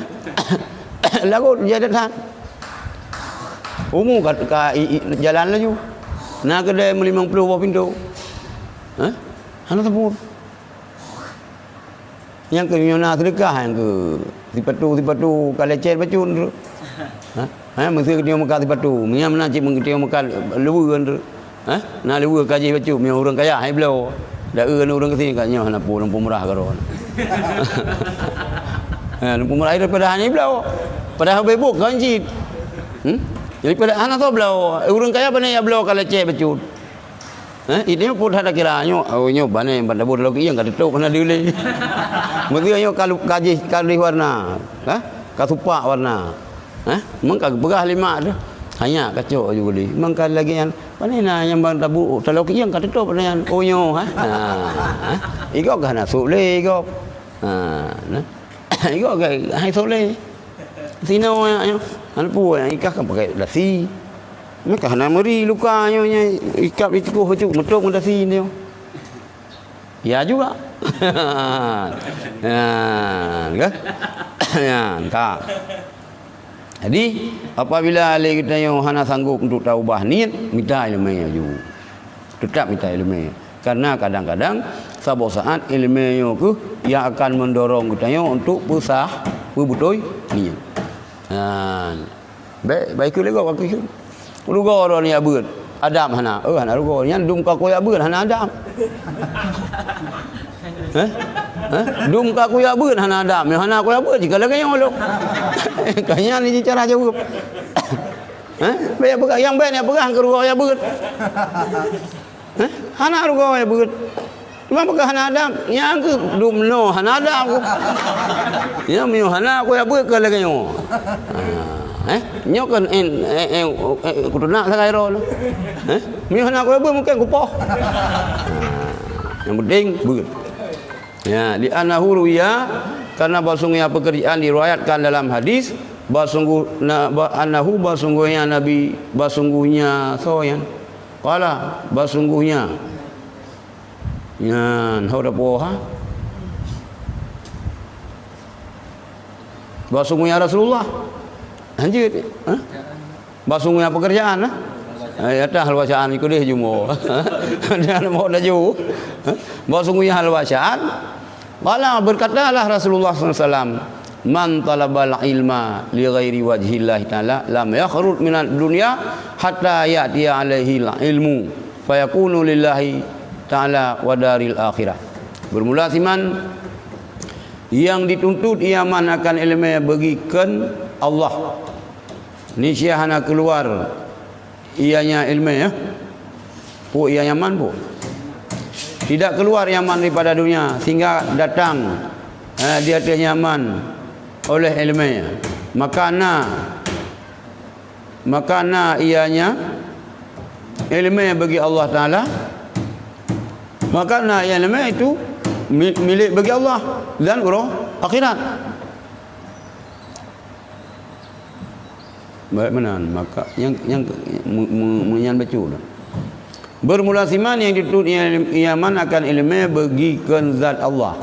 Lagot jai that. Umu ka, ka i, i, jalan laju. Na keudè meulimong ploh boh pintoe. Hah? Hana sapeue. Nyang keu nyoe na seudeukah nyang keu sipatu-sipatu ka lecet bacut. Hah? Hah? Meusti keu nyoe meukat sipatu. Meunyoe meunan cit meusti meukat luweue. Hah? Na luweue ka jih bacut, meunyoe ureueng kaya hai bloe. Da eu ureueng keusieng ka nyoe hana peue, ureueng peumurah keudroe. Ha, ureueng peumurah daripada hana bloe. Padahai bebok kan cit. Hmm? Jadi pada hana soe bloe. Ureueng kaya pane jak bloe ka lecet bacut. Eh, itu pun hana kira nyoe, oh, nyoe bane ban dabo lagi nyang ka tutup hana diulée. Meusti nyoe ka lu-, ka jih, ka lih warna. Hah? Ka supak warna. Hah? Meuka geupeugah lé mak tu. Hanya kacok aju guli. Meuka lagi nyan Pane na nyang ban tabu, taloe kieng ka teutop na nyan. Oh, nyoe, ha? Ha, ha? Igop ka hana sôk lé, igop. Ha, nah. Igop ka hai sôk lé. Sinoe nyan, nyan. Hana peue, nyan ikah kan pakai dasi. Meuka hana meuri luka nyoe, nyan ikab di tukoh bacut, meutôp ngon dasi nyoe. Ya juga. Nyan, kan? Nyan, ka. Jadi, apabila lé geutanyoe hana sanggup untuk taubah niet, mita ileumèe laju. Teutap mita ileumèe. Karena kadang-kadang, saboh saat ileumèe nyoe keuh yang akan mendorong geutanyoe untuk peusah, peubeutôi niet. Nah, baik, baik ikut lé gob, aku ikut. Rugoe droe nyan jak beuet. Adam hana. Oh, hana rugoe. Nyan dum ka kuyak beuet hana Adam. Eh? Eh? Dum ka kuyak beuet hana Adam. Nyoe hana kuyak beuet jika lagèe nyoe lôn. Ka nyan ni cara jaweueb. Eh? Bèk peugah, nyang bèk nyan peugah keu rugoe jak beuet. Eh? Hana rugoe jak beuet. Cuma peugah hana Adam, nyang keu dum noe hana Adam ku. Nyoe meunyoe hana kuyak beuet keu lagèe nyoe. Ha, eh, nyoe kan en, eh, eh, eh, kutunak sagai droe. Eh, meunyoe hana kuyak beuet mungken kupoh. Ha, yang penting beuet. Ya, li annahu ruwiya, karena bahwasungguhnya pekerjaan diriwayatkan dalam hadis, bahwasungguh, na, ba, annahu, bahwasungguhnya Nabi, bahwasungguhnya soe nyan. Qala, bahwasungguhnya. Nyan, ho dapoh, ha? Bahwasungguhnya Rasulullah. Lanjut, ha? Bahwasungguhnya pekerjaan, ha? Eh, ya tah, hal bacaan ikut deh jumo. Jangan mau laju. Ha? Bahwasungguhnya hal bacaan. Qala, berkatalah Rasulullah sallallahu alaihi wasallam, "Man talabal ilma li ghairi wajhillahi ta'ala lam yakhruj minad dunya hatta ya'tiya alaihil ilmu fayakunu lillahi ta'ala wa daril akhirah." Bermula siman, yang dituntut ia man akan ileumèe bagi kheun Allah. Niscaya hana keuluar ianya ileumèe, ya. Peue ianya man peue? Tidak keluar ia man daripada dunia sehingga datang, eh, di ateueh nyan man oleh ileumèe. Maka na, maka na ianya ileumèe bagi Allah Taala. Maka na ianya ileumèe itu mi-, milék bagi Allah dan uroe akhirat. Baik meunan, maka nyang, nyang me-, me-, meunyan bacut. Bermula siman yang dituntut ia, ia man akan ileumèe bagi kheun zat Allah.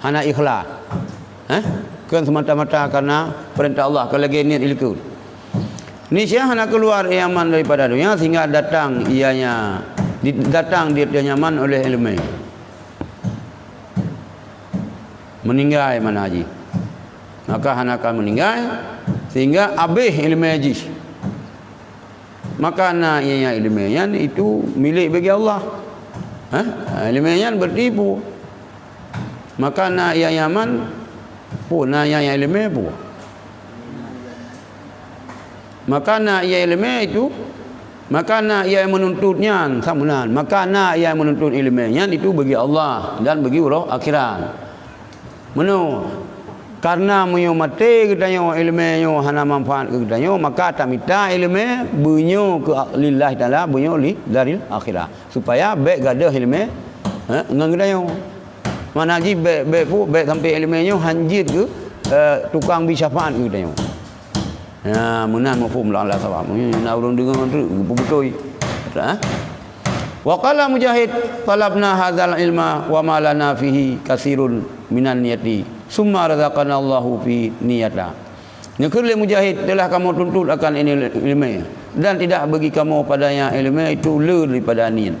Hana ikhlas. Hah? Kon semata-mata karena peurintah Allah, kon lagée niet ilikot. Niscaya hana keuluar ia man daripada donya sehingga datang ianya, di-, datang di ateueh nyan man oleh ileumé. Meuninggai makna jih. Maka hana ka meuninggai sehingga abéh ileumé jih. Maka na ianya ileumé nyan itu milék bagi Allah. Hah? Ileumé nyan berarti peue? Maka na ianya man peue? Na ianya ileumé peue? Maka na ianya ileumé itu, maka na ianya meununtut nyan sameunan. Maka na ianya meununtut ileumé nyan itu bagi Allah dan bagi uroe akhirat. Meunoe, karena meunyoe maté geutanyoe ileumé nyoe hana manfaat keu geutanyoe, maka tamita ileumé beunyoe keu lillahi taala, beunyoe li daril akhirah. Supaya bék gadôh ileumé, eh, ngon geutanyoe. Mana jih bék, bék pu-, bék sampoe ileumé nyoe hanjeuet keu, eh, tukang bi syafaat keu geutanyoe. Ya, meunan muphom lam Allah sawab. Na ureuëng deungoe treuk geupeubutôi. Ha? Wa qala Mujahid, "Talabna hadzal ilma wa ma lana fihi katsirun minan niyati, summa razaqana Allahu fi niyata." Neukheun lé Mujahid, "Telah kamoe tuntut akan ini ileumé, dan tidak bagi kamoe padanya ileumé itu le daripada niet.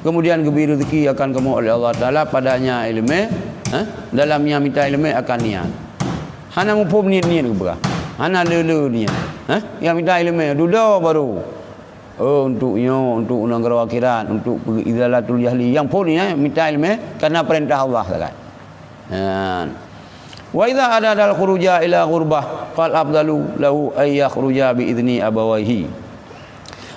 Kemudian geubri rezeki akan kamoe oleh Allah Taala padanya ileumé, eh, dalam nyang mita ileumé akan niet." Hana muphom niet-niet geupeugah. Hana le-le niet. Hah? Nyang mita ileumé dudoe barô. Oh, untuk nyoe, untuk nanggroe akhirat, untuk izalatul jahli. Nyang phon nyan mita ileumé karena peurintah Allah sagai. Nyan. Wa idza aradal khuruja ila ghurbah fal afdalu lahu ay yakhruja bi idzni abawaihi.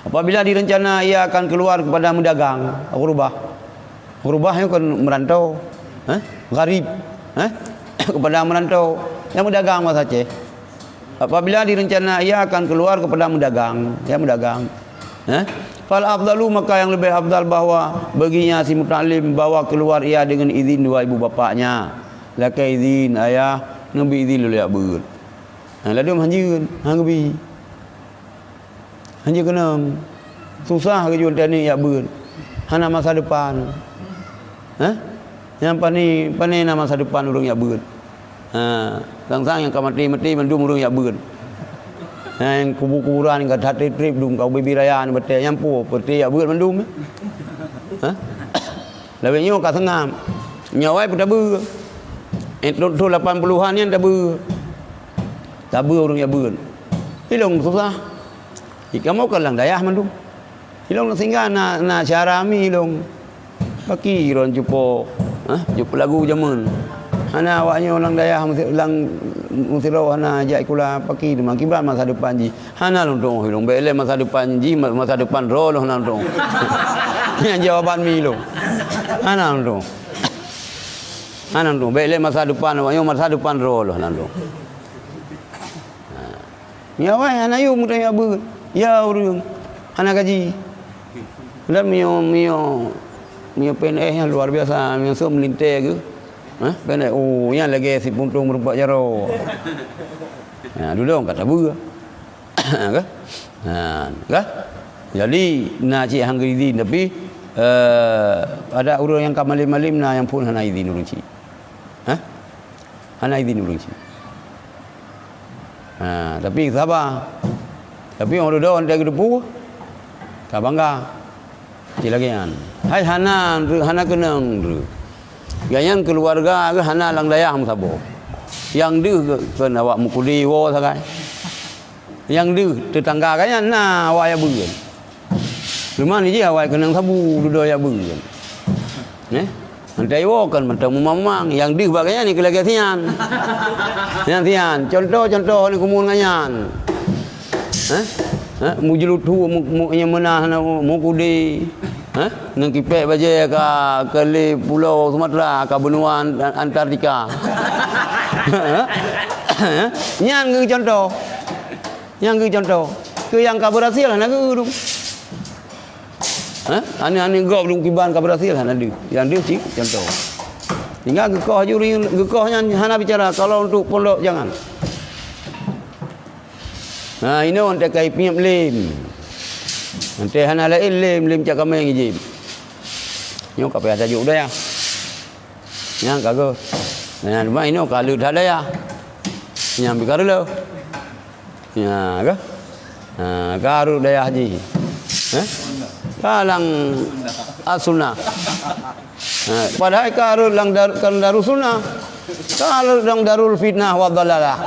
Apabila direncana ia akan keluar kepada meudagang, ghurbah, Ghurbah nyoe kon meurantau, eh? Gharib, eh? Kepada meurantau, nyang meudagang basa Aceh. Apabila direncana ia akan keluar kepada meudagang, nyang meudagang, eh? Fal afdalu, maka yang lebih afdal bahwa baginya si muta'allim bawa keluar ia dengan izin dua ibu bapaknya. Lakée izin ayah, neubi izin lôn jak beuet. Ha, ladôm hanjeut, han geubi. Hanjeut keunong. Susah geujok tani jak beuet. Hana masa depan. Hah? Nyang pani, pani na masa depan ureuëng jak beuet. Ha, sang-sang nyang ka maté-maté mandum ureuëng jak beuet. Ha, nyang kubu-kuburan ka that treb-treb dum ka ubé-bé raya ni batée nyang peue, peue jak beuet mandum. Hah? Lawét nyoe ka seungab. Nyoe awai peue tabeue. Eh, thon, thon lapan puluhan nyan tabeue. Tabeue ureuëng jak beuet. Ilong susah. Di kamoe ka lam dayah mandum. Ilong singgah na, na syara mi ilong. Paki ron cupo, ha? Cupo lagu jameun. Hana awak nyoe lam dayah meusi-, lam meusidroe hana jak sikula paki teuma kiban masa depan jih. Hana lôn tuoh ilong. Bék lé masa depan jih, ma-, masa depan droe lôn hana lôn tuoh. Nyan jawaban mi ilong. Hana lôn tuoh. Hana lôn tuoh. Bék lé masa depan awak nyoe, masa depan droe lôn hana lôn tuoh. Ha. Nyoe awai hana yum meuteumé jak beuet. Ya ureuëng hana gaji. Dan meunyoe, meunyoe, meunyoe P N S nyan luar biasa, meunyoe seumeulintée geuh. Hah? P N S, oh, nyan lagée si puntông meureumpok jaroe. Ha, dudoe ka tabeue. Ka? Ha, ka? Jadi na cit han geuizin tapi, eh, ada ureuëng nyang ka malem-malem na nyang phon hana izin ureuëng cit. Hah? Hana izin ureuëng cit. Ha, tapi saba. Tapi ureuëng dong teugeuteupeue, ka bangga. Cit lagée nyan. Hai hana, hana keunong. Gobnyan keuluwarga geuh hana lam dayah meusaboh. Nyang deuh kon awak meukeudeh woe sagai. Nyang deuh teutangga gobnyan na awak jak beuet. Teuma jih awai keunong sabu dudoe jak beuet. Neh, mantong iwoe kon mantong mumang-mumang, nyang deuh bak gobnyan ikeu lagée sian. Nyang sian, contoh-contoh ni kumun ngon nyan. Heh? Heh? Mujulutu mu-, mu-, nyang meunah na mu-, mukudi. Heh? Nang kipek bajée ka, ka lé pulo Sumatera, ka benua An-, Antartika. Heh? Heh? Nyan geucontoh. Nyang geucontoh. Keu nyang ka beurhasil hana geu dum. Hah? Aneuk-aneuk gob dum kiban ka beurhasil hana deuh. Nyang deuh cit contoh. Tinggai geukoh juri, geukoh nyan hana bicara kalau untuk pondok jangan. Nah, inoe teuka ipiep lem. Nanti hana laén lem, lem cak kameng ijim. Nyoe ka payah tajok dayah. Nyang ka geuh. Nah, cuma inoe ka leuet that dayah. Nyang pih ka reuloh. Nya, ka? Ha, ka rhot dayah jih. Eh? Ka lam as-sunnah. Ha, padahai ka rhot lam dar-, kan darus sunnah. Ka rhot lam darul fitnah wa dhalalah.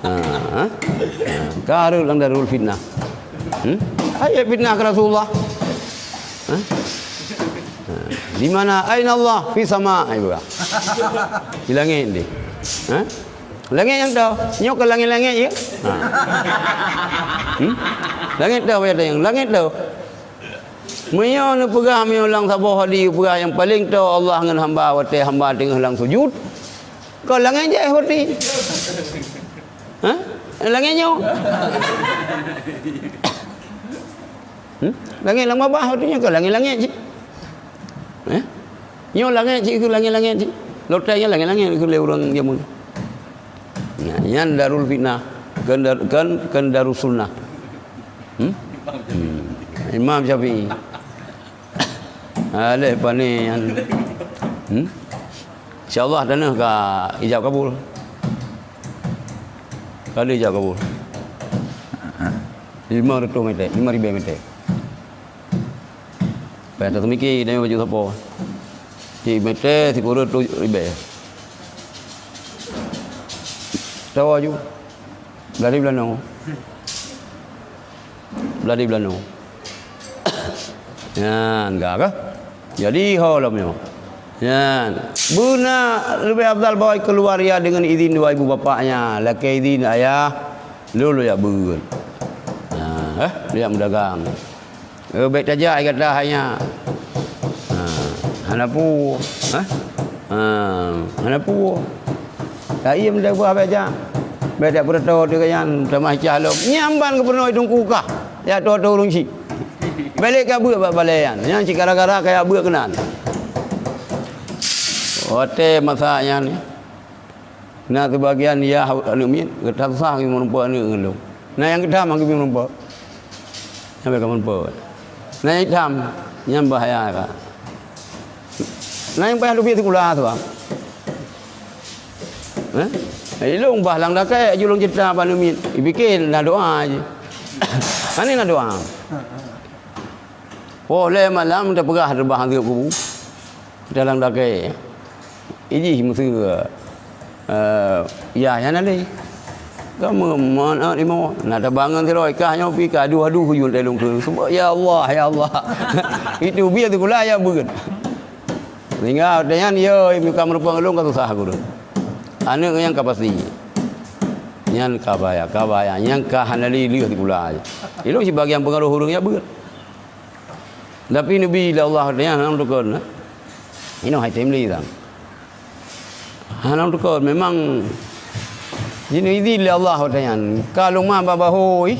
Ha, ha? Ha, ka rhot lam darul fitnah. Hmm? Hai fitnah ke Rasulullah. Ha? Ha. Di mana? Aina Allah? Fi sama, ai buka. Di langit ni. Ha? Langit nyang tho. Nyoe keu langit-langit je. Ha. Hmm? Langit tho, payah tanyong. Langit tho. Meunyoe neupeugah, meunyoe lam saboh hadis peugah nyang paleng tho Allah ngon hamba watée hamba teungoh lam sujud, keu langit jih berarti. Ha? Langit nyoe. Hmm? Langit lam babah, artinya keu langit-langit cit. Eh? Nyoe langit cit keu langit-langit cit. Lotée nyan langit-langit keu lé ureuëng jameun. Nah, nyan darul fitnah, kon dar-, kon, kon darus sunnah. Hmm? Hmm. Imam Syafi'i. Aleh pane nyan. Hmm? Insya Allah tanah ka ijab kabul. Ka lheueh ijab kabul. Lima ratus meter, lima ribu meter. Payah taseumiké dan baju sapo. Di meter sikureueng tujuh ribu. Tahu aju. Dari Belano. Beladi Belano. Nyan, ka, ka? Jadi, ho lom nyoe. Nyan. Beuna leubeh afdal bawa keuluar ya deungon izin dua ibu bapaknya. Lakée izin ayah, lôn lôn jak beuet. Nah, eh, lôn jak meudagang. Eh, bék tajak ai gata hai nyak. Ha, hana peue. Ha? Ha, hana peue. Taiem deuh bah bék jak. Bék jak peureutô teuh nyan, tamah cah lom. Nyan ban geupeureunoe teungku kah. Jak tô-tô ureueng chik. Bék lé ka beuet bak balée nyan. Nyan cit gara-gara ka jak beuet keunan. Watée masa nyan, na sibagian yah aneuk miet, geutam sah geumeurumpok aneuk ngon lôn. Na nyang geutam han geumeurumpok. Nyang bék ka meurumpok. Na nyang itam, nyan bahaya ka. Na nyang payah teubiet sikula tu, Bang. Eh? Ilong bah lam dakée, aju lôn cerita bak aneuk miet. Ipike na doa je. Hana na doa. Poh lhée malam tapeugah reubah anggeueb kubu. Dalam dakée. Ijih meuseu, eh, ya nyan lé. Kamoe mon at imo. Na tabangon sidroe kah nyoe pi ka aduh-aduh yue lôn keu. Sebab, "Ya Allah, ya Allah." Itu biet sikula ya beuet. Sehingga watée nyan, yo, muka meureumpok lôn ka susah guru. Aneuk nyang ka pasti. Nyan ka bahaya, ka bahaya. Nyang ka hana lé lheueh sikula. Ilong sibagian peungaroh ureueng ya beuet. Tapi neubi lé Allah nyan hana tukon, eh. Inoe hai tem lé sang. Hana tukon, memang jinoe izin lé Allah watée nyan. Ka lôn ma babah hôi.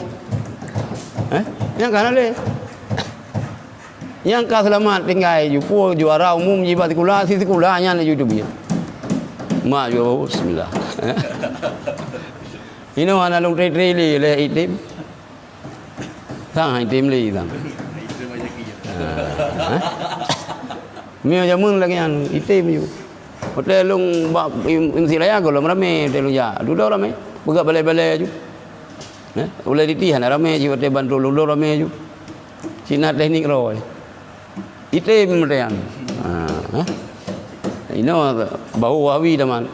Eh? Nyang ka hana lé. Nyang ka seulamat tinggai ju, peue juara umum jibat sikula, si sikula nyan ju teubiet. Mak ju, bismillah. Eh? Inoe hana lôn tre-tre lé, lé item. Sang hai tem lé sang. Ah, eh? Mio jameun lagée nyan, item ju. Watée lôn bak im-, imsi raya gohlom ramé, watée lôn jak. Dudoe ramé, peugah balée-balée ju. Eh? Ulée diti hana ramé ju, watée bantu lôn ramé ju. Cina teknik roe. Item meutean. Ha, eh? Inoe bahu Wahabi taman.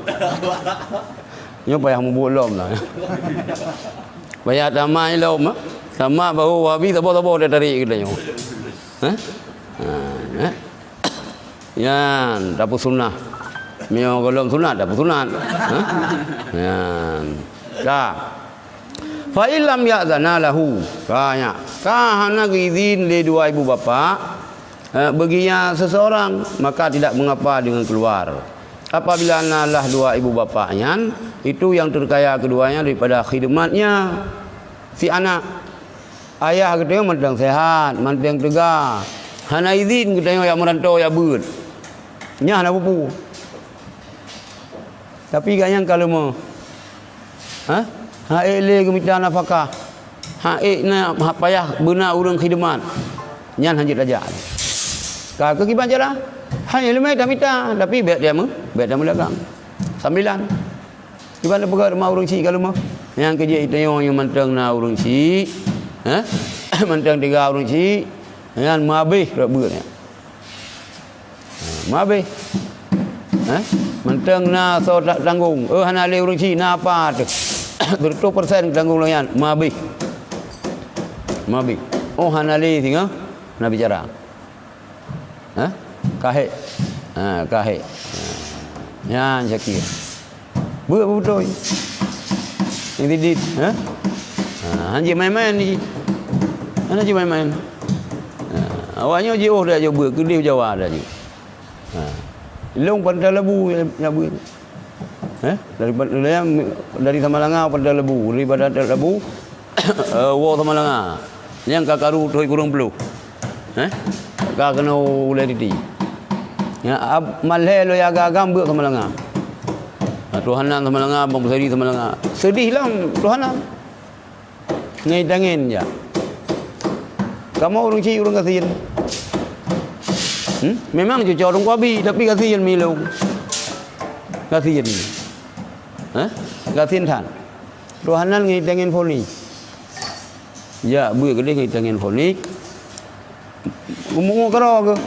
Nyoe payah mubuet lom lah. Payah tamai lom, eh? Sama bahu Wahabi, saboh-saboh dia tarik kita nyoe. Eh? Ha, eh? Nyan, dapur sunat. Mio golom sunat, dapur sunat. Ha? Nyan. Ka. Fa illam ya'zana lahu, ka nyan, ka hana geuizin lé dua ibu bapak, eh, bagi nyan seseorang, maka tidak mengapa dengan keluar. Apabila na lah dua ibu bapak nyan, itu yang terkaya keduanya daripada khidmatnya si anak. Ayah geutanyoe mantong sehat, mantong teuga. Hana izin geutanyoe jak meurantô jak beuet. Nyan hana peue-peue. Tapi gobnyan ka leumoh. Ha? Hana ék lé geumita nafakah. Hana ék na payah beuna ureuëng khidmat. Nyan hanjeuet tajak. Ka keu kiban cara? Hana leumé tamita, tapi bék tameu-, bék tameudagang. Sambilan. Kiban peugah ma ureuëng chik ka leumoh. Nyang keujeuet tanyoe nyoe mantong na ureuëng chik, eh? Mantong tiga ureuëng chik, nyan meuhabéh rot beuet nyan. Ha, meuhabéh. Eh? Mantong na soe ta-, tanggong. Oh, hana lé ureuëng chik, na apa teuh? Seratus persen tanggong lom nyan, meuhabéh. Meuhabéh. Oh, hana lé singoh, na bicara. Ha? Ka hék. Ha, ka hék. Ha. Nyan Syakir. Beuet beutôi. Nyang sidit, ha? Ha, han jeuet main-main ni. Han jeuet main-main. Ha, awak nyoe jiôh dak jeuet beuet, keudeh Jawa dak jeuet. Ha. Lôn Pantai Labu nyang beuet. Eh, dari, dari, dari Samalanga Pantai Labu, dari Pantai Labu, eh, woe Samalanga. Nyang ka karu Tohi Kureueng Ploh. Eh, ka keunoe ulée titi. Ya, ab-, malhée lôn agam-agam beuet Samalanga. Nah, tuhanan Samalanga, Bang Busari Samalanga. Seudeh lom tuhanan. Ngai tangen jak. Kamoe ureuëng chik ureuëng gasien. Hmm? Memang cucoe ureuëng kuabi, tapi gasien milong. Gasien. Hah? Gasien that. Tuhanan ngai tangen phon ni. Jak beuet keudeh ngai tangen phon ni. Umu-umu keudroe keuh.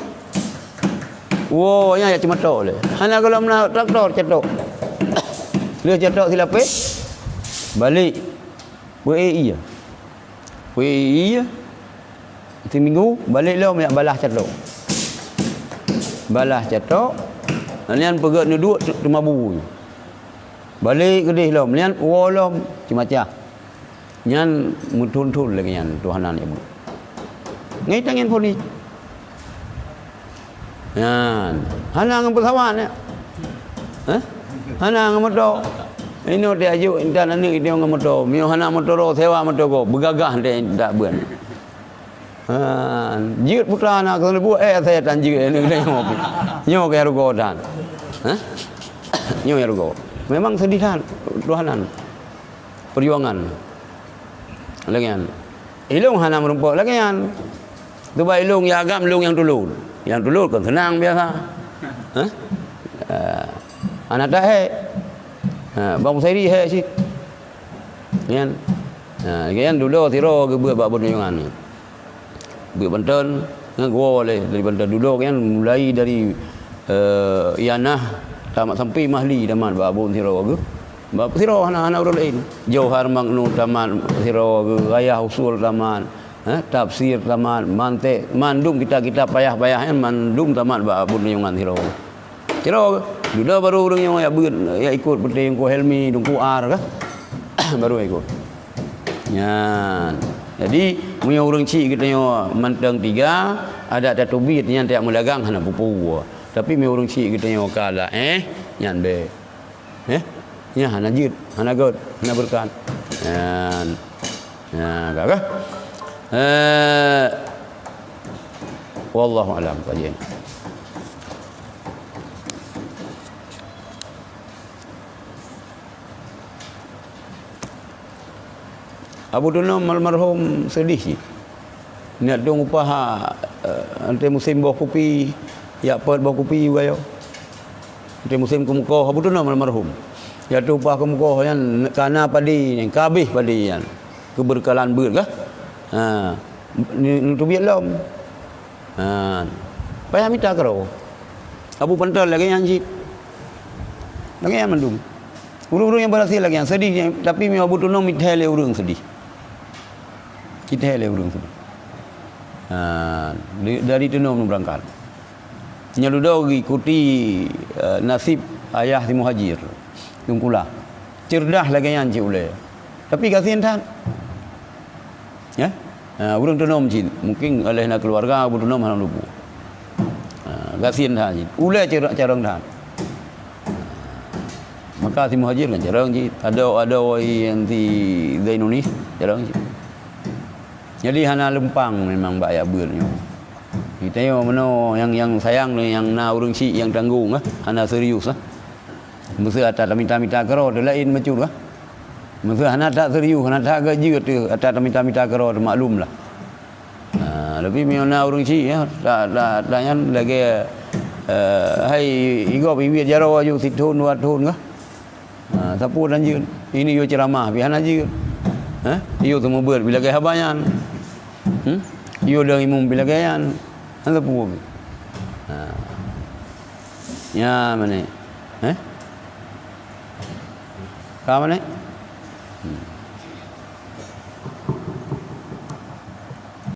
Woe, nyan jak ceumatok lé. Hana gohlom na traktor catok. Lheueh catok silapeh, balek. Peuék ie. Peuék ie. Siminggu, balek lom jak balaih catok. Balaih catok, nyan peugét neuduek teumabu. Balek keudeh lom, nyan woe lom ceumacah. Nyan meuthon-thon lagée nyan tuhanan ibu. Ngai tangen phon ni. Nyan, hana ngon peusawat nyan. Hah? Hana ngon moto. Inoe teuajuk intan aneuk itu ngon moto. Miyueb hana moto droe, sewa moto gob. Beugagah teuh dak beuet. Ha, jeuet putra na keuneuk buet, eh, saya tan jeuet, eh, nyoe. Nyoe keuh rugoe tan. Hah? Nyoe rugoe. Memang seudeh that, tuhanan. Perjuangan. Lagée nyan. Ilong hana meurumpok lagée nyan. Tuba ilong ya agam ilong nyang tulon. Nyang tulon kan seunang biasa. Hah? Ah, hana tahe. Ha, Bang Sairi he cit. Nyan. Ha, nyan dudoe sidroe geubeuet bak bunoe nyan. Beuet banton ngon geuwoe lé dari banton dudoe nyan mulai dari, eh, Ianah tamat sampai Mahli tamat bak bunoe sidroe geuh. Bak sidroe hana, hana ureuëng laén. Johar Maknu tamat sidroe geuh, Rayah Usul tamat, eh, Tafsir tamat, Mantek, mandum kitab-kitab payah-payah nyan mandum tamat bak bunoe nyan sidroe. Sidroe, dudoe baru ureuëng nyang jak beuet, jak ikot peuté Teungku Helmi, Teungku Ar kah? Baru ikot. Nyan. Jadi, meunyoe ureuëng chik geutanyoe mantong tiga, adak tateubiet nyan tajak meulagang hana peue-peue. Tapi meunyoe ureuëng chik geutanyoe ka laén, nyan bèk. Eh? Nyan hana jeuet, hana göt, hana beureukat. Nyan. Nyan, ka kah? Eh, wallahu a'lam, kajian. Abu Tunom almarhum seudeh cit. Neuk tueng upah, eh, anté musém boh kupi, jak peuet boh kupi u Gayo. Anté musém keumeukoh Abu Tunom almarhum. Jak tueng upah keumeukoh nyan ka na padé nyan, ka habéh padé nyan. Keubeureukalan beuet kah? Ha, ni, ni teubiet lom. Ha, payah mita keudroe. Abu Panton lagée nyan cit. Lagée nyan mandum. Ureuëng-ureuëng nyang beurhasil lagée nyan seudeh, tapi meunyoe Abu Tunom mithèe lé ureuëng seudeh. Mithèe lé ureuëng seudeh. Ha, di, dari Tunom beurangkat. Nyan dudoe geuikuti, eh, naseb ayah si Muhajir. Teungku Lah. Ceureudah lagée nyan cit ulée. Tapi gasien that. Ya? Ha, ureuëng Tunom cit. Mungkin oleh na keuluwarga Abu Tunom hana lubuk. Ha, gasien that cit. Ulée carông, carông that. Maka si Muhajir kan carông cit. Adoe, adoe nyang si Zainunis carông cit. Jadi hana lumpang memang bak jak beuet nyoe. Geutanyoe meunoe nyang, nyang sayang lé nyang na ureuëng chik nyang tanggong, eh, hana serius, eh. Meuseu ata tamita-mita keudroe teuh laén bacut, eh. Meuseu hana that serius, hana that geujeut teuh ata tamita-mita keudroe teuh maklum lah. Ha, tapi meunyoe na ureuëng chik, ya, tak, tak, tak nyan lagée, eh, hai i gob i biet jaroe aju sithon dua thon kah. Ha, sapeue dan jeuet. Ini yue ceuramah, pih hana jeuet. Ha? Yue seumeubeuet, pih lagée haba nyan. Hmm? Yue dong imum, pih lagée nyan. Hana sapeue. Ha. Nya mana? Eh? Ka mana? Hmm.